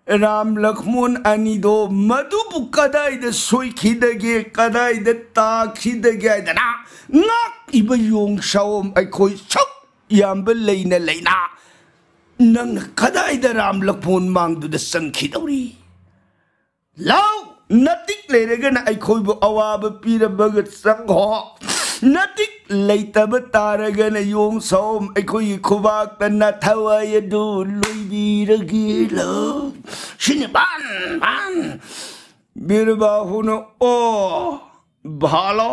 ꯔꯥꯝ ꯂꯛꯃꯣꯟ ꯑꯅꯤꯗꯣ ꯃꯗꯨꯕꯨ ꯀꯗꯥꯏꯗ ꯁꯣꯏꯈꯤꯗꯒꯦ, ꯀꯗꯥꯏꯗ ꯇꯥꯈꯤꯗꯒꯦ ꯍꯥꯏꯗꯅ ꯉꯥꯛꯏꯕ ꯌꯣꯡ ꯁꯥꯑꯣꯝ ꯑꯩꯈꯣꯏ ꯁꯨꯛ ꯌꯥꯝꯕ ꯂꯩꯅ ꯂꯩꯅ ꯅꯪꯅ ꯀꯗꯥꯏꯗ ꯔꯥꯝ ꯂꯛꯃꯣꯟ ꯃꯥꯡꯗꯨꯗ ꯆꯪꯈꯤꯗꯧꯔꯤ? ꯂꯥꯎ! ꯅꯇꯤꯛ ꯂꯩꯔꯒꯅ ꯑꯩꯈꯣꯏꯕꯨ ꯑꯋꯥꯕ ꯄꯤꯔꯝꯃꯒ ꯆꯪꯈꯣ꯫ ꯅꯇꯤꯛ ꯂꯩꯇꯕ ꯇꯥꯔꯒꯅ ꯌꯣꯡ ꯁꯥꯑꯣꯝ ꯑꯩꯈꯣꯏꯒꯤ ꯈꯨꯕꯥꯛꯇ ꯅꯊꯋꯥꯏ ꯑꯗꯨ ꯂꯣꯏꯕꯤꯔꯒꯦ ꯂꯥꯎ꯫ ꯁꯤꯅꯤ ꯕꯥꯟ ꯕꯥꯟ꯫ ꯕꯤꯔꯕꯥꯍꯨꯅ ꯑꯣ ꯚꯥꯂꯣ,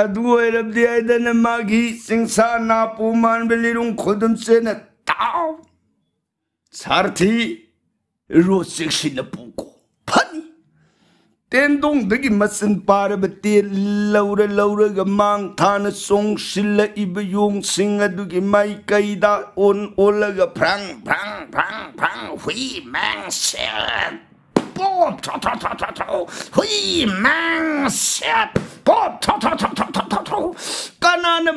ꯑꯗꯨ ꯑꯣꯏꯔꯕꯗꯤ ꯍꯥꯏꯗꯅ ꯃꯥꯒꯤ ꯆꯤꯡꯁꯥ ꯅꯥꯄꯨ ꯃꯥꯟꯕ ꯂꯤꯔꯨꯡ ꯈꯨꯗꯨꯝ ꯆꯦꯅ ꯇꯥꯎ꯫ ꯁꯥꯔꯊꯤ, ꯔꯣ ꯆꯦꯛꯁꯤꯟꯅ ꯄꯨꯀꯣ꯫ ꯐꯅꯤ꯫ ꯇꯦꯟꯗꯣꯡꯗꯒꯤ ꯃꯆꯤꯟ ꯄꯥꯔꯕ ꯇꯦꯟ ꯂꯧꯔ ꯂꯧꯔꯒ ꯃꯥꯡ ꯊꯥꯅ ꯆꯣꯡꯁꯤꯜꯂꯛꯏꯕ ꯌꯣꯡꯁꯤꯡ ꯑꯗꯨꯒꯤ ꯃꯥꯏꯀꯩꯗ ꯑꯣꯟ ꯑꯣꯜꯂꯒ ꯐ꯭ꯔꯥꯡ ꯐ꯭ꯔꯥꯡ ꯐ꯭ꯔꯥꯡ ꯐ꯭ꯔꯥꯡ ꯍꯨꯏ ꯃꯥꯡ ꯁꯦꯠ ꯄꯣꯞ ꯊꯣ ꯊꯣ ꯊꯣ ꯊꯣ ꯊꯣ ꯍꯨꯏ ꯃꯥꯡ ꯁꯦꯠ ꯄꯣꯞ ꯊꯣ ꯊꯣ ꯊꯣ ꯊꯣ ꯊꯣ ꯊꯣ ꯊꯣ꯫ ꯀꯅꯥꯅ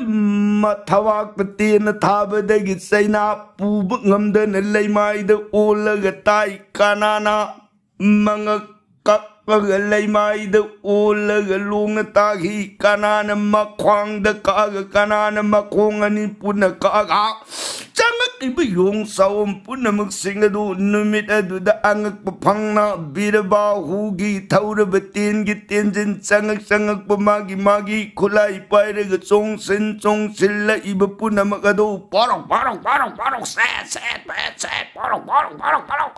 ꯃꯊꯕꯥꯛꯇ ꯇꯦꯟꯅ ꯊꯥꯕꯗꯒꯤ ꯆꯩꯅꯥ ꯄꯨꯕ ꯉꯝꯗꯅ ꯂꯩꯃꯥꯏꯗ ꯑꯣꯜꯂꯒ ꯇꯥꯏ? ꯀꯅꯥꯅ ꯃꯉꯛ ꯀꯛꯂꯒ ꯂꯩꯃꯥꯏꯗ ꯑꯣꯜꯂꯒ ꯂꯣꯡꯅ ꯇꯥꯈꯤ? ꯀꯅꯥꯅ ꯃꯈ꯭ꯋꯥꯡꯗ ꯀꯛꯑꯒ ꯀꯅꯥꯅ ꯃꯈꯣꯡ ꯑꯅꯤ ꯄꯨꯟꯅ ꯀꯛꯑꯒ? ꯆꯪꯉꯛꯂꯤꯕ ꯌꯣꯡ ꯆꯥꯎꯝ ꯄꯨꯝꯅꯃꯛꯁꯤꯡ ꯑꯗꯨ ꯅꯨꯃꯤꯠ ꯑꯗꯨꯗ ꯑꯉꯛꯄ ꯐꯪꯅ ꯕꯤꯔꯕꯥꯍꯨꯒꯤ ꯊꯧꯔꯕ ꯇꯦꯟꯒꯤ ꯇꯦꯟꯖꯤꯟ ꯆꯪꯉꯛ ꯆꯪꯉꯛꯄ ꯃꯥꯒꯤ ꯃꯥꯒꯤ ꯈꯨꯠꯂꯥꯏ ꯄꯥꯏꯔꯒ ꯆꯣꯡꯁꯤꯟ ꯆꯣꯡꯁꯤꯜꯂꯛꯏꯕ ꯄꯨꯝꯅꯃꯛ ꯑꯗꯨ ꯄꯣꯔꯣꯛ ꯄꯣꯔꯣꯛ ꯄꯣꯔꯣꯛ ꯄꯣꯔꯣꯛ ꯁꯦꯠ ꯁꯦꯠ ꯄꯦꯠ ꯁꯦꯠ ꯄꯣꯔꯣꯛ ꯄꯣꯔꯣꯛ ꯄꯣꯔꯣꯛ ꯄꯣꯔꯣꯛ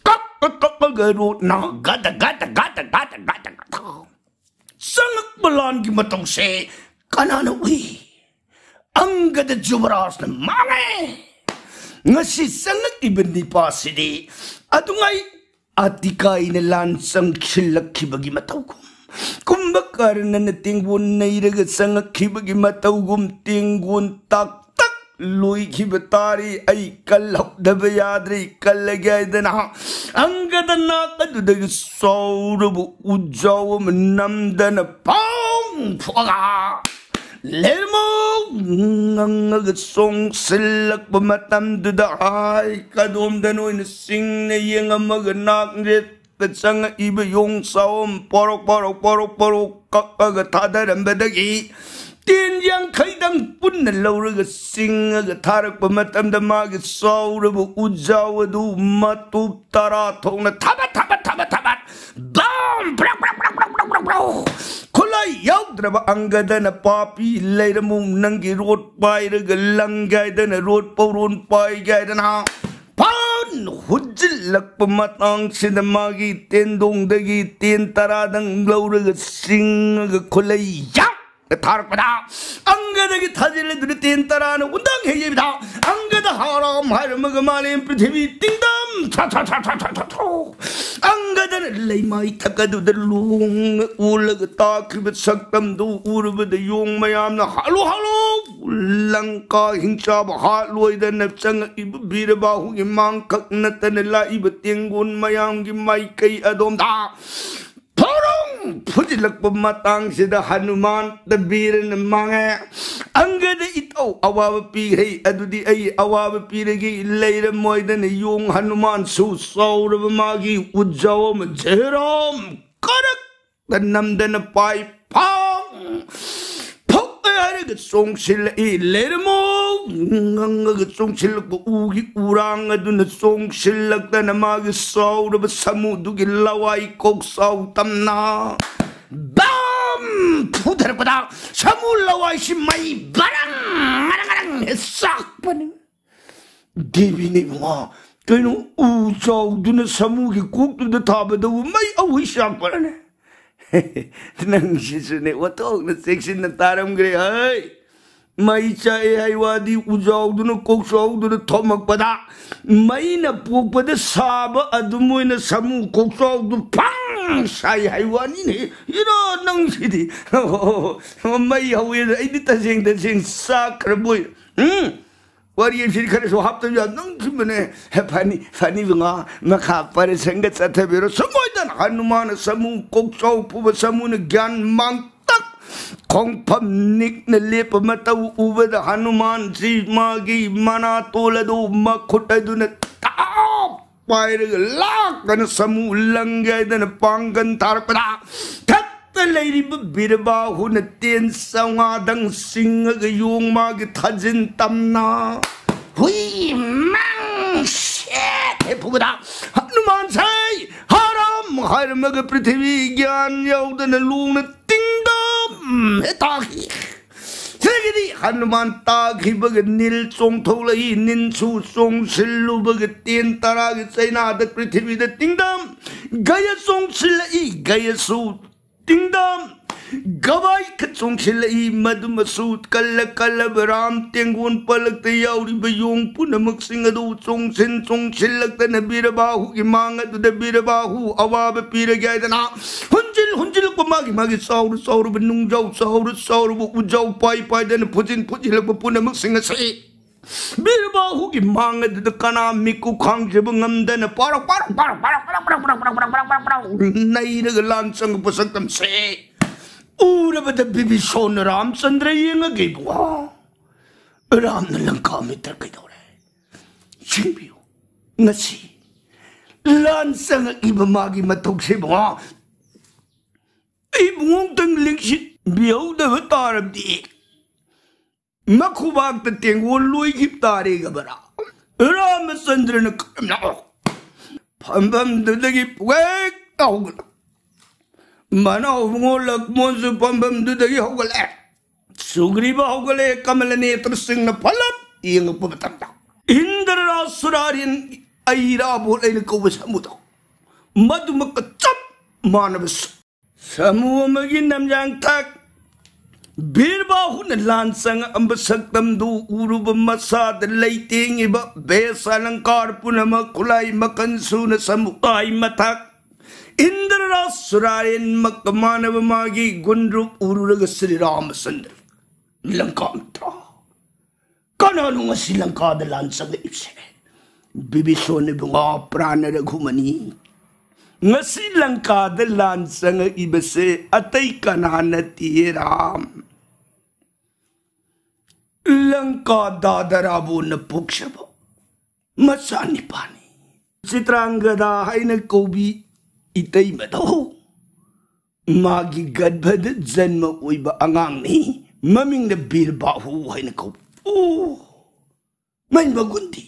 ꯀꯛ ꯀꯛ ꯀꯛ ꯀꯛ ꯔꯣꯠꯅ ꯒꯗ ꯒꯗ ꯒꯗ ꯒꯗ ꯒꯗ ꯒꯗ꯫ ꯆꯪꯉꯛꯄ ꯂꯥꯟꯒꯤ ꯃꯇꯧꯁꯦ ꯀꯅꯥꯅ ꯎꯏ? ꯑꯪꯒꯗ ꯖꯨꯕꯔꯥꯖꯅ ꯃꯥꯡꯉꯦ꯫ ꯉꯁꯤ ꯆꯪꯉꯛꯂꯤꯕ ꯅꯤꯄꯥꯁꯤꯗꯤ ꯑꯗꯨꯉꯥꯏ ꯑꯇꯤꯀꯥꯏꯅ ꯂꯥꯟ ꯆꯪꯁꯤꯜꯂꯛꯈꯤꯕꯒꯤ ꯃꯇꯧꯒꯨꯝ, ꯀꯨꯝꯚꯀꯔꯅꯅ ꯇꯦꯡꯒꯣꯟ ꯅꯩꯔꯒ ꯆꯪꯉꯛꯈꯤꯕꯒꯤ ꯃꯇꯧꯒꯨꯝ, ꯇꯦꯡꯒꯣꯟ ꯇꯥꯛ ꯇꯛ ꯂꯣꯏꯈꯤꯕ ꯇꯥꯔꯦ, ꯑꯩ ꯀꯜꯍꯧꯗꯕ ꯌꯥꯗ꯭ꯔꯦ, ꯀꯜꯂꯒꯦ ꯍꯥꯏꯗꯅ ꯑꯪꯒꯗ ꯅꯥꯛ ꯑꯗꯨꯗꯒꯤ ꯆꯥꯎꯔꯕ ꯎꯖꯥꯎ ꯑꯃ ꯅꯝꯗꯅ ꯐꯥꯎ ꯐꯨꯑꯒ ꯂꯩꯔꯝꯃꯣ ꯉꯪꯉꯒ ꯆꯣꯡꯁꯤꯜꯂꯛꯄ ꯃꯇꯝꯗꯨꯗ, ꯍꯥꯏ, ꯀꯗꯣꯝꯗꯅꯣ ꯑꯣꯏꯅ ꯆꯤꯡꯅ ꯌꯦꯡꯉꯝꯃꯒ ꯅꯥꯛ ꯌꯦꯠꯇ ꯆꯪꯉꯛꯏꯕ ꯌꯣꯡꯆꯥꯎ ꯑꯃ ꯄꯣꯔꯣꯛ ꯄꯣꯔꯣꯛ ꯄꯣꯔꯣꯛ ꯄꯣꯔꯣꯛ ꯀꯛꯑꯒ ꯊꯥꯗꯔꯝꯕꯗꯒꯤ ꯇꯦꯟ ꯌꯥꯡꯈꯩꯗꯪ ꯄꯨꯟꯅ ꯂꯧꯔꯒ ꯆꯤꯡꯉꯒ ꯊꯥꯔꯛꯄ ꯃꯇꯝꯗ, ꯃꯥꯒꯤ ꯆꯥꯎꯔꯕ ꯎꯖꯥꯎ ꯑꯗꯨ ꯃꯇꯨꯞ ꯇꯔꯥ ꯊꯣꯛꯅ ꯊꯕꯠ ꯊꯕꯠ ꯊꯕꯠ ꯊꯕꯠ ꯕꯝ! ꯕ꯭ꯔꯛ, ꯕ꯭ꯔꯛ, ꯕ꯭ꯔꯛ꯫ ꯈꯨꯠꯂꯥꯏ ꯌꯥꯎꯗ꯭ꯔꯕ ꯑꯪꯒꯗꯅ, "ꯄꯥꯄꯤ, ꯂꯩꯔꯝꯃꯨ, ꯅꯪꯒꯤ ꯔꯣꯠ ꯄꯥꯏꯔꯒ ꯂꯪꯒꯦ ꯍꯥꯏꯗꯅ, ꯔꯣꯠ ꯄꯧꯔꯣꯟ ꯄꯥꯏꯒꯦ ꯍꯥꯏꯗꯅ ꯐꯟ ꯍꯨꯠꯖꯤꯜꯂꯛꯄ ꯃꯇꯥꯡꯁꯤꯗ, ꯃꯥꯒꯤ ꯇꯦꯟꯗꯣꯡꯗꯒꯤ ꯇꯦꯟ ꯇꯔꯥꯗꯪ ꯂꯧꯔꯒ ꯆꯤꯡꯉꯒ ꯈꯨꯠꯂꯩ ꯌꯥꯛ ꯊꯥꯔꯛꯄꯗ, ꯑꯪꯒꯗꯒꯤ ꯊꯥꯖꯤꯜꯂꯗꯨꯅ ꯇꯦꯟ ꯇꯔꯥꯅ ꯎꯟꯗꯪ ꯍꯦꯛ ꯌꯩꯕꯗ, ꯑꯪꯒꯗ ꯍꯔꯥꯝ ꯍꯥꯏꯔꯝꯃꯒ ꯃꯥꯂꯦꯝ ꯄ꯭ꯔꯤꯊꯤꯕꯤ ꯇꯤꯡꯗꯝ ꯊꯥ ꯊꯥ ꯊꯥ ꯊꯥ ꯊꯥ ꯊꯥ ꯊꯥ꯫ ꯑꯪꯒꯗꯅ ꯂꯩꯃꯥꯏ ꯊꯛ ꯑꯗꯨꯗ ꯂꯣꯡꯅ ꯑꯣꯜꯂꯒ ꯇꯥꯈꯤꯕ ꯁꯛꯇꯝꯗꯨ ꯎꯔꯨꯕꯗ, ꯌꯣꯡ ꯃꯌꯥꯝꯅ, "ꯍꯥꯠꯂꯨ, ꯍꯥꯠꯂꯨ! ꯂꯪꯀꯥ ꯍꯤꯡꯆꯥꯕ ꯍꯥꯠꯂꯣꯏꯗꯅ ꯆꯪꯉꯛꯏꯕ ꯕꯤꯔꯕꯥꯍꯨꯒꯤ ꯃꯥꯡꯈꯛ ꯅꯠꯇꯅ ꯂꯥꯛꯏꯕ ꯇꯦꯡꯒꯣꯟ ꯃꯌꯥꯝꯒꯤ ꯃꯥꯏꯀꯩ ꯑꯗꯣꯝꯗ ꯐꯣꯔꯣꯡ ꯐꯨꯖꯤꯜꯂꯛꯄ ꯃꯇꯥꯡꯁꯤꯗ ꯍꯅꯨꯃꯥꯟ ꯕꯤꯔꯅ ꯃꯥꯡꯉꯦ꯫ ꯑꯪꯒꯗ ꯏꯇꯧ ꯑꯋꯥꯕ ꯄꯤꯈ꯭ꯔꯦ, ꯑꯗꯨꯗꯤ ꯑꯩ ꯑꯋꯥꯕ ꯄꯤꯔꯒꯦ, ꯂꯩꯔꯝꯃꯣꯏꯗꯅ ꯌꯣꯡ ꯍꯅꯨꯃꯥꯟꯁꯨ ꯆꯥꯎꯔꯕ ꯃꯥꯒꯤ ꯎꯖꯥꯎ ꯑꯃ ꯖꯦꯔꯣꯝ ꯀꯔꯛꯇ ꯅꯝꯗꯅ ꯄꯥꯏ ꯐꯥꯡ ꯐꯨꯛ ꯍꯥꯏꯔꯒ ꯆꯣꯡꯁꯤꯜꯂꯛꯏ꯫ ꯂꯩꯔꯝꯃꯣ ꯉꯪꯉꯒ ꯆꯣꯡꯁꯤꯜꯂꯛꯄ ꯎꯒꯤ ꯎꯔꯥꯡ ꯑꯗꯨꯅ ꯆꯣꯡꯁꯤꯜꯂꯛꯇꯅ ꯃꯥꯒꯤ ꯆꯥꯎꯔꯕ ꯁꯥꯃꯨꯗꯨꯒꯤ ꯂꯋꯥꯏ ꯀꯣꯛꯆꯥꯎ ꯇꯝꯅ ꯕꯝ! ꯐꯨꯊꯔꯛꯄꯗ ꯁꯥꯃꯨ ꯂꯋꯥꯏꯁꯤ ꯃꯩ ꯕꯔꯪ ꯉꯔꯪ ꯉꯔꯪ ꯆꯥꯛꯄꯅꯤ꯫ ꯗꯦꯕꯤꯅ, "ꯏꯕꯨꯡꯉꯣ, ꯀꯩꯅꯣ, ꯎ ꯆꯥꯎꯗꯨꯅ ꯁꯥꯃꯨꯒꯤ ꯀꯣꯛꯇꯨꯗ ꯊꯥꯕꯗꯕꯨ ꯃꯩ ꯑꯍꯨꯏ ꯆꯥꯛꯄ꯭ꯔꯅꯦ?" ꯅꯪꯁꯤꯁꯨꯅꯦ, ꯑꯣꯟꯊꯣꯛꯅ ꯆꯦꯛꯁꯤꯟꯅ ꯇꯥꯔꯝꯈ꯭ꯔꯦ꯫ ꯍꯩ! ꯃꯩ ꯆꯥꯛꯑꯦ ꯍꯥꯏ ꯋꯥꯗꯤ, ꯎꯖꯥꯎꯗꯨꯅ ꯀꯣꯛꯆꯥꯎꯗꯨꯅ ꯊꯣꯝꯃꯛꯄꯗ, ꯃꯩꯅ ꯄꯣꯛꯄꯗ ꯁꯥꯕ ꯑꯗꯨꯝ ꯑꯣꯏꯅ ꯁꯥꯃꯨ ꯀꯣꯛꯆꯥꯎꯗꯨ ꯐꯪ ꯁꯥꯏ ꯍꯥꯏ ꯋꯥꯅꯤꯅꯦ꯫ ꯏꯔꯣ ꯅꯪꯁꯤꯗꯤ꯫ ꯃꯩ ꯍꯧꯋꯦꯅ ꯑꯩꯗꯤ ꯇꯁꯦꯡ ꯇꯁꯦꯡ ꯆꯥꯛꯈ꯭ꯔꯕꯣꯏ꯫ ꯎꯝ? ꯋꯥꯔꯤ ꯑꯁꯤ ꯈꯔꯁꯨ ꯍꯥꯞꯇꯕ ꯌꯥ-, ꯅꯪ ꯁꯤꯃꯅꯦ꯫ ꯍꯦ, ꯐꯅꯤ, ꯐꯅꯤ ꯏꯕꯨꯡꯉꯣ, ꯃꯈꯥ ꯄꯔꯤꯁꯪꯒ ꯆꯠꯊꯕꯤꯔꯣ꯫ ꯁꯨꯝ ꯑꯣꯏꯗꯅ ꯍꯅꯨꯃꯥꯟꯅ ꯁꯥꯃꯨ ꯀꯣꯛꯆꯥꯎ ꯄꯨꯕ ꯁꯥꯃꯨꯅ ꯒ꯭ꯌꯥꯟ ꯃꯥꯡꯇꯛ ꯈꯣꯡꯐꯝ ꯅꯤꯛꯅ ꯂꯦꯞꯄ ꯃꯇꯧ ꯎꯕꯗ ꯍꯅꯨꯃꯥꯟꯁꯤ ꯃꯥꯒꯤ ꯃꯅꯥꯇꯣꯜ ꯑꯗꯨ ꯃꯈꯨꯠ ꯑꯗꯨꯅ ꯇꯥꯞ ꯄꯥꯏꯔꯒ ꯂꯥꯛꯇꯅ ꯁꯥꯃꯨ ꯂꯪꯒꯦ ꯍꯥꯏꯗꯅ ꯄꯥꯡꯒꯟ ꯊꯥꯔꯛꯄꯗ ꯊꯠꯇ ꯂꯩꯔꯤꯕ ꯕꯤꯔꯕꯥꯍꯨꯅ ꯇꯦꯟ ꯆꯥꯝꯃꯉꯥꯗꯪ ꯆꯤꯡꯉꯒ ꯌꯣꯡ ꯃꯥꯒꯤ ꯊꯥꯖꯤꯟ ꯇꯝꯅ ꯍꯨꯏ ꯃꯪ ꯁꯦꯠ ꯍꯦꯛ ꯐꯨꯕꯗ ꯍꯅꯨꯃꯥꯟꯁꯦ ꯍꯔꯝ ꯍꯥꯏꯔꯝꯃꯒ ꯄ꯭ꯔꯤꯊꯤꯕꯤ ꯒ꯭ꯌꯥꯟ ꯌꯥꯎꯗꯅ ꯂꯣꯡꯅ ꯇꯤꯡꯗꯝ ꯍꯦꯛ ꯇꯥꯈꯤ꯫ ꯁꯤꯗꯒꯤꯗꯤ ꯍꯅꯨꯃꯥꯟ ꯇꯥꯈꯤꯕꯒ ꯅꯤꯜ ꯆꯣꯡꯊꯣꯛꯂꯛꯏ꯫ ꯅꯤꯜꯁꯨ ꯆꯣꯡꯁꯤꯜꯂꯨꯕꯒ ꯇꯦꯟ ꯇꯔꯥꯒꯤ ꯆꯩꯅꯥꯗ ꯄ꯭ꯔꯤꯊꯤꯕꯤꯗ ꯇꯤꯡꯗꯝ꯫ ꯒꯌꯥ ꯆꯣꯡꯁꯤꯜꯂꯛꯏ꯫ ꯒꯌꯥꯁꯨ ꯇꯤꯡꯗꯝ꯫ ꯒꯕꯥꯏ ꯈ ꯆꯣꯡꯁꯤꯜꯂꯛꯏ꯫ ꯃꯗꯨꯃꯁꯨ ꯀꯜꯂ ꯀꯜꯂꯕ ꯔꯥꯝ ꯇꯦꯡꯒꯣꯟ ꯄꯜꯂꯛꯇ ꯌꯥꯎꯔꯤꯕ ꯌꯣꯡ ꯄꯨꯝꯅꯃꯛꯁꯤꯡ ꯑꯗꯨ ꯆꯣꯡꯁꯤꯟ ꯆꯣꯡꯁꯤꯜꯂꯛꯇꯅ ꯕꯤꯔꯕꯥꯍꯨꯒꯤ ꯃꯥꯡ ꯑꯗꯨꯗ ꯕꯤꯔꯕꯥꯍꯨ ꯑꯋꯥꯕ ꯄꯤꯔꯒꯦ ꯍꯥꯏꯗꯅ ꯍꯨꯟꯖꯤꯜ ꯍꯨꯟꯖꯤꯜꯂꯛꯄ ꯃꯥꯒꯤ ꯃꯥꯒꯤ ꯆꯥꯎꯔ ꯆꯥꯎꯔꯕ ꯅꯨꯡꯖꯥꯎ ꯆꯥꯎꯔ ꯆꯥꯎꯔꯕ ꯎꯖꯥꯎ ꯄꯥꯏ ꯄꯥꯏꯗꯅ ꯐꯨꯖꯤꯟ ꯐꯨꯖꯤꯜꯂꯛꯄ ꯄꯨꯝꯅꯃꯛꯁꯤꯡ ꯑꯁꯤ ꯕꯤꯔꯕꯥꯍꯨꯒꯤ ꯃꯥꯡ ꯑꯗꯨꯗ ꯀꯅꯥ ꯃꯤꯀꯨꯞ ꯈꯥꯡꯖꯕ ꯉꯝꯗꯅ ꯄꯥꯔꯛ ꯄꯥꯔꯛ ꯄꯥꯔꯛ ꯄꯥꯔꯛ ꯅꯩꯔꯒ ꯂꯥꯟ ꯆꯪꯉꯛꯄ ꯁꯛꯇꯝꯁꯦ ꯎꯔꯕꯗ ꯕꯤꯕꯤꯁꯣꯟꯅ ꯔꯥꯝꯆꯟꯗ꯭ꯔ ꯌꯦꯡꯉꯒ ꯏꯕꯨꯡꯉꯣ, ꯔꯥꯝꯅ ꯂꯪꯀꯥ ꯃꯤꯇ꯭ꯔ ꯀꯩꯗꯧꯔꯦ? ꯌꯦꯡꯕꯤꯌꯨ, ꯉꯁꯤ ꯂꯥꯟ ꯆꯪꯉꯛꯏꯕ ꯃꯥꯒꯤ ꯃꯇꯧꯁꯦ ꯏꯕꯨꯡꯉꯣ, ꯏꯕꯨꯡꯉꯣ ꯑꯝꯇꯪ ꯂꯤꯡꯁꯤꯟꯕꯤꯍꯧꯗꯕ ꯇꯥꯔꯕꯗꯤ ꯃꯈꯨꯕꯥꯛꯇ ꯇꯦꯡꯒꯣꯜ ꯂꯣꯏꯈꯤꯕ ꯇꯥꯔꯦ ꯒꯕꯔꯥ꯫ ꯔꯥꯃꯆꯟꯗ꯭ꯔꯅ ꯀꯔꯝꯅ ꯐꯝꯐꯝꯗꯨꯗꯒꯤ ꯄꯨꯍꯦꯛꯇ ꯍꯧꯒꯠꯂꯛ ꯃꯅꯥꯎ ꯏꯕꯨꯡꯉꯣ ꯂꯛꯃꯣꯟꯁꯨ ꯐꯝꯐꯝꯗꯨꯗꯒꯤ ꯍꯧꯒꯠꯂꯛꯑꯦ꯫ ꯁꯨꯒ꯭ꯔꯤꯕ ꯍꯧꯒꯠꯂꯛꯑꯦ꯫ ꯀꯃꯂ ꯅꯦꯇ꯭ꯔꯁꯤꯡꯅ ꯐꯂꯞ ꯌꯦꯡꯉꯛꯄ ꯃꯇꯝꯗ ꯏꯟꯗ꯭ꯔ ꯔꯥꯁ ꯁꯨꯔꯥꯔꯦꯟ ꯑꯩꯔꯥꯕꯣꯠ ꯑꯩꯅ ꯀꯧꯕ ꯁꯥꯃꯨꯗꯣ ꯃꯗꯨꯃꯛꯀ ꯆꯞ ꯃꯥꯟꯅꯕ ꯁ-, ꯁꯥꯃꯨ ꯑꯃꯒꯤ ꯅꯝꯌꯥꯡꯊꯛ ꯕꯤꯔꯕꯥꯍꯨꯅ ꯂꯥꯟ ꯆꯪꯉꯛꯑꯝꯕ ꯁꯛꯇꯝꯗꯨ ꯎꯔꯨꯕ ꯃꯁꯥꯗ ꯂꯩꯇꯦꯡꯉꯤꯕ ꯚꯦꯁ ꯑꯂꯪꯀꯥꯔ ꯄꯨꯝꯅꯃꯛ ꯈꯨꯠꯂꯥꯏ ꯃꯈꯜ ꯁꯨꯅ ꯁꯥꯃꯨ ꯇꯥꯏ ꯃꯊꯛ ꯏꯟꯗ꯭ꯔ ꯔꯥꯁ ꯁꯨꯔꯥꯔꯦꯟꯃꯛꯀ ꯃꯥꯟꯅꯕ ꯃꯥꯒꯤ ꯒꯨꯟ ꯔꯨꯞ ꯎꯔꯨꯔꯒ ꯁ꯭ꯔꯤ ꯔꯥꯃꯆꯟꯗ꯭ꯔ ꯂꯪꯀꯥ ꯃꯤꯇ꯭ꯔ ꯀꯅꯥꯅꯣ ꯉꯁꯤ ꯂꯪꯀꯥꯗ ꯂꯥꯟ ꯆꯪꯉꯛꯏꯕꯁꯦ? ꯕꯤꯕꯤꯁꯣꯟ ꯏꯕꯨꯡꯉꯣ, ꯄ꯭ꯔꯥꯅ ꯔꯘꯨꯃꯅꯤ, ꯉꯁꯤ ꯂꯪꯀꯥꯗ ꯂꯥꯟ ꯆꯪꯉꯛꯏꯕꯁꯦ ꯑꯇꯩ ꯀꯅꯥ ꯅꯠꯇꯦ, ꯔꯥꯝ꯫ ꯂꯪꯀꯥ ꯗꯥꯗꯥ ꯔꯥꯕꯣꯟꯅ ꯄꯣꯛꯆꯕ ꯃꯆꯥꯅꯤꯄꯥꯅꯤ꯫ ꯆꯤꯇ꯭ꯔꯥꯡꯒꯗꯥ ꯍꯥꯏꯅ ꯀꯧꯕꯤ ꯏꯇꯩꯃꯗꯣ ꯃꯥꯒꯤ ꯒꯔꯚꯗ ꯖꯟꯃ ꯑꯣꯏꯕ ꯑꯉꯥꯡꯅꯤ꯫ ꯃꯃꯤꯡꯅ ꯕꯤꯔꯕꯥꯍꯨ ꯍꯥꯏꯅ ꯀꯧꯕ꯫ ꯑꯣ, ꯃꯩ ꯃꯒꯨꯟꯗꯤ,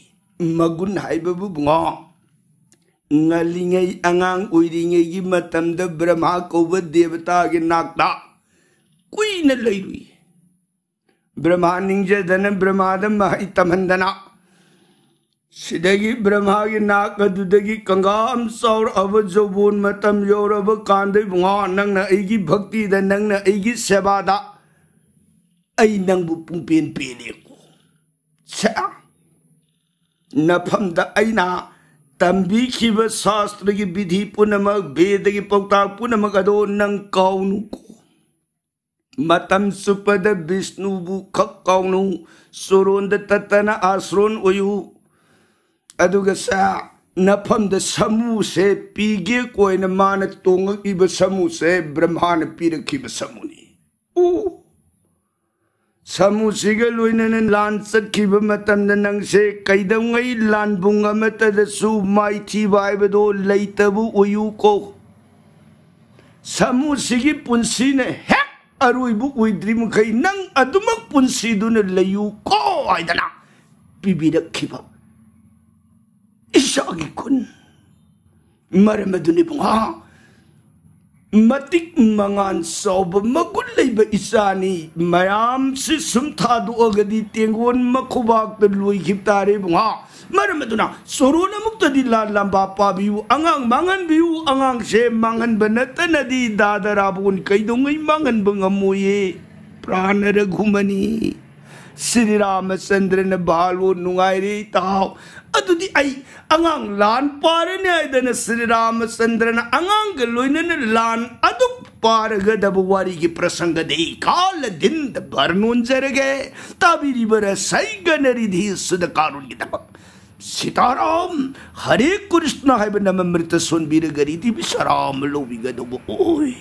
ꯃꯒꯨꯟ ꯍꯥꯏꯕꯕꯨ ꯏꯕꯨꯡꯉꯣ, ꯉꯜꯂꯤꯉꯩ, ꯑꯉꯥꯡ ꯑꯣꯏꯔꯤꯉꯩꯒꯤ ꯃꯇꯝꯗ ꯕ꯭ꯔꯍꯃꯥ ꯀꯧꯕ ꯗꯦꯕꯇꯥꯒꯤ ꯅꯥꯛꯇ ꯀꯨꯏꯅ ꯂꯩꯔꯨꯏ꯫ ꯕ꯭ꯔꯍꯃꯥ ꯅꯤꯡꯖꯗꯅ ꯕ꯭ꯔꯍꯃꯥꯗ ꯃꯍꯩ ꯇꯝꯍꯟꯗꯅ, ꯁꯤꯗꯒꯤ ꯕ꯭ꯔꯍꯃꯥꯒꯤ ꯅꯥꯛ ꯑꯗꯨꯗꯒꯤ ꯀꯪꯒꯥ ꯑꯃ ꯆꯥꯎꯔꯛꯑꯕ, ꯌꯧꯕꯣꯟ ꯃꯇꯝ ꯌꯧꯔꯕ ꯀꯥꯟꯗ, ꯏꯕꯨꯡꯉꯣ, ꯅꯪꯅ ꯑꯩꯒꯤ ꯚꯛꯇꯤꯗ, ꯅꯪꯅ ꯑꯩꯒꯤ ꯁꯦꯕꯥꯗ ꯑꯩ ꯅꯪꯕꯨ ꯄꯨꯡꯄꯦꯟ ꯄꯦꯜꯂꯦꯀꯣ꯫ ꯁꯦ, ꯅꯐꯝꯗ ꯑꯩꯅ ꯇꯝꯕꯤꯈꯤꯕ ꯁꯥꯁꯇ꯭ꯔꯒꯤ ꯕꯤꯙꯤ ꯄꯨꯝꯅꯃꯛ, ꯕꯦꯗꯒꯤ ꯄꯥꯎꯇꯥꯛ ꯄꯨꯝꯅꯃꯛ ꯑꯗꯣ ꯅꯪ ꯀꯥꯎꯅꯨꯀꯣ꯫ ꯃꯇꯝ ꯆꯨꯞꯄꯗ ꯕꯤꯁꯅꯨꯕꯨ ꯈꯛ ꯀꯥꯎꯅꯨ꯫ ꯆꯣꯔꯣꯟꯗ ꯇꯠꯇꯅ ꯑꯥꯁ꯭ꯔꯣꯟ ꯑꯣꯏꯌꯨ꯫ ꯑꯗꯨꯒ ꯁꯦ, ꯅꯐꯝꯗ ꯁꯥꯃꯨꯁꯦ ꯄꯤꯒꯦ ꯀꯣꯏꯅ ꯃꯥꯅ ꯇꯣꯡꯉꯛꯏꯕ ꯁꯥꯃꯨꯁꯦ ꯕ꯭ꯔꯍꯃꯥꯅ ꯄꯤꯔꯛꯈꯤꯕ ꯁꯥꯃꯨꯅꯤ꯫ ꯎ! ꯁꯥꯃꯨꯁꯤꯒ ꯂꯣꯏꯅꯅ ꯂꯥꯟ ꯆꯠꯈꯤꯕ ꯃꯇꯝꯗ ꯅꯪꯁꯦ ꯀꯩꯗꯧꯉꯩ ꯂꯥꯟꯕꯨꯡ ꯑꯃꯠꯇꯗꯁꯨ ꯃꯥꯏꯊꯤꯕ ꯍꯥꯏꯕꯗꯣ ꯂꯩꯇꯕ ꯑꯣꯏꯌꯨꯀꯣ꯫ ꯁꯥꯃꯨꯁꯤꯒꯤ ꯄꯨꯟꯁꯤꯅ ꯍꯦꯛ ꯑꯔꯣꯏꯕ ꯑꯣꯏꯗ꯭ꯔꯤ ꯃꯈꯩ ꯅꯪ ꯑꯗꯨꯃꯛ ꯄꯨꯟꯁꯤꯗꯨꯅ ꯂꯩꯌꯨꯀꯣ ꯍꯥꯏꯗꯅ ꯄꯤꯕꯤꯔꯛꯈꯤꯕ ꯏꯁꯥꯒꯤ ꯈꯨꯟ꯫ ꯃꯔꯝ ꯑꯗꯨꯅ ꯏꯕꯨꯡꯉꯣ, ꯃꯇꯤꯛ ꯃꯉꯥꯟ ꯆꯥꯎꯕ ꯃꯒꯨꯟ ꯂꯩꯕ ꯏꯆꯥꯅꯤ꯫ ꯃꯌꯥꯝꯁꯤ ꯁꯨꯝ ꯊꯥꯗꯣꯛꯑꯒꯗꯤ ꯇꯦꯡꯒꯣꯟ ꯃꯈꯨꯕꯥꯛꯇ ꯂꯣꯏꯈꯤꯕ ꯇꯥꯔꯦ ꯏꯕꯨꯡꯉꯣ꯫ ꯃꯔꯝ ꯑꯗꯨꯅ ꯁꯣꯔꯣꯟ ꯑꯃꯨꯛꯇꯗꯤ ꯂꯥꯟ ꯂꯝꯕꯥ ꯄꯥꯕꯤꯌꯨ, ꯑꯉꯥꯡ ꯃꯥꯡꯍꯟꯕꯤꯌꯨ꯫ ꯑꯉꯥꯡꯁꯦ ꯃꯥꯡꯍꯟꯕ ꯅꯠꯇꯅꯗꯤ ꯗꯥꯗꯥ ꯔꯥꯕꯣꯟ ꯀꯩꯗꯧꯉꯩ ꯃꯥꯡꯍꯟꯕ ꯉꯝꯃꯣꯏꯌꯦ꯫ ꯄ꯭ꯔꯥꯅ ꯔꯘꯨꯃꯅꯤ꯫ ꯁ꯭ꯔꯤ ꯔꯥꯃꯆꯟꯗ꯭ꯔꯅ ꯚꯥꯜꯕꯨ ꯅꯨꯡꯉꯥꯏꯔꯦ ꯏꯇꯥꯎ꯫ ꯑꯗꯨꯗꯤ ꯑꯩ ꯑꯉꯥꯡ ꯂꯥꯟ ꯄꯥꯔꯅꯤ ꯍꯥꯏꯗꯅ ꯁ꯭ꯔꯤ ꯔꯥꯃꯆꯟꯗ꯭ꯔꯅ ꯑꯉꯥꯡꯒ ꯂꯣꯏꯅꯅ ꯂꯥꯟ ꯑꯗꯨ ꯄꯥꯔꯒꯗꯕ ꯋꯥꯔꯤꯒꯤ ꯄ꯭ꯔꯁꯪꯒꯗꯤ ꯀꯥꯂ ꯗꯤꯟꯗ ꯕꯔꯅꯣꯟꯖꯔꯒꯦ꯫ ꯇꯥꯕꯤꯔꯤꯕꯔ ꯁꯩꯒꯅꯔꯤꯗꯤ ꯁꯨꯗ ꯀꯥꯔꯨꯟꯒꯤꯗꯃꯛ꯫ ꯁꯤꯇꯥꯔꯥꯝ, ꯍꯔꯦ ꯀ꯭ꯔꯤꯁꯅ ꯍꯥꯏꯕ ꯅꯃꯃ꯭ꯔꯤꯇ ꯁꯣꯟꯕꯤꯔꯒ ꯔꯤꯗꯤ ꯕꯤꯁꯔꯥꯝ ꯂꯧꯕꯤꯒꯗꯧꯕ ꯑꯣꯏ꯫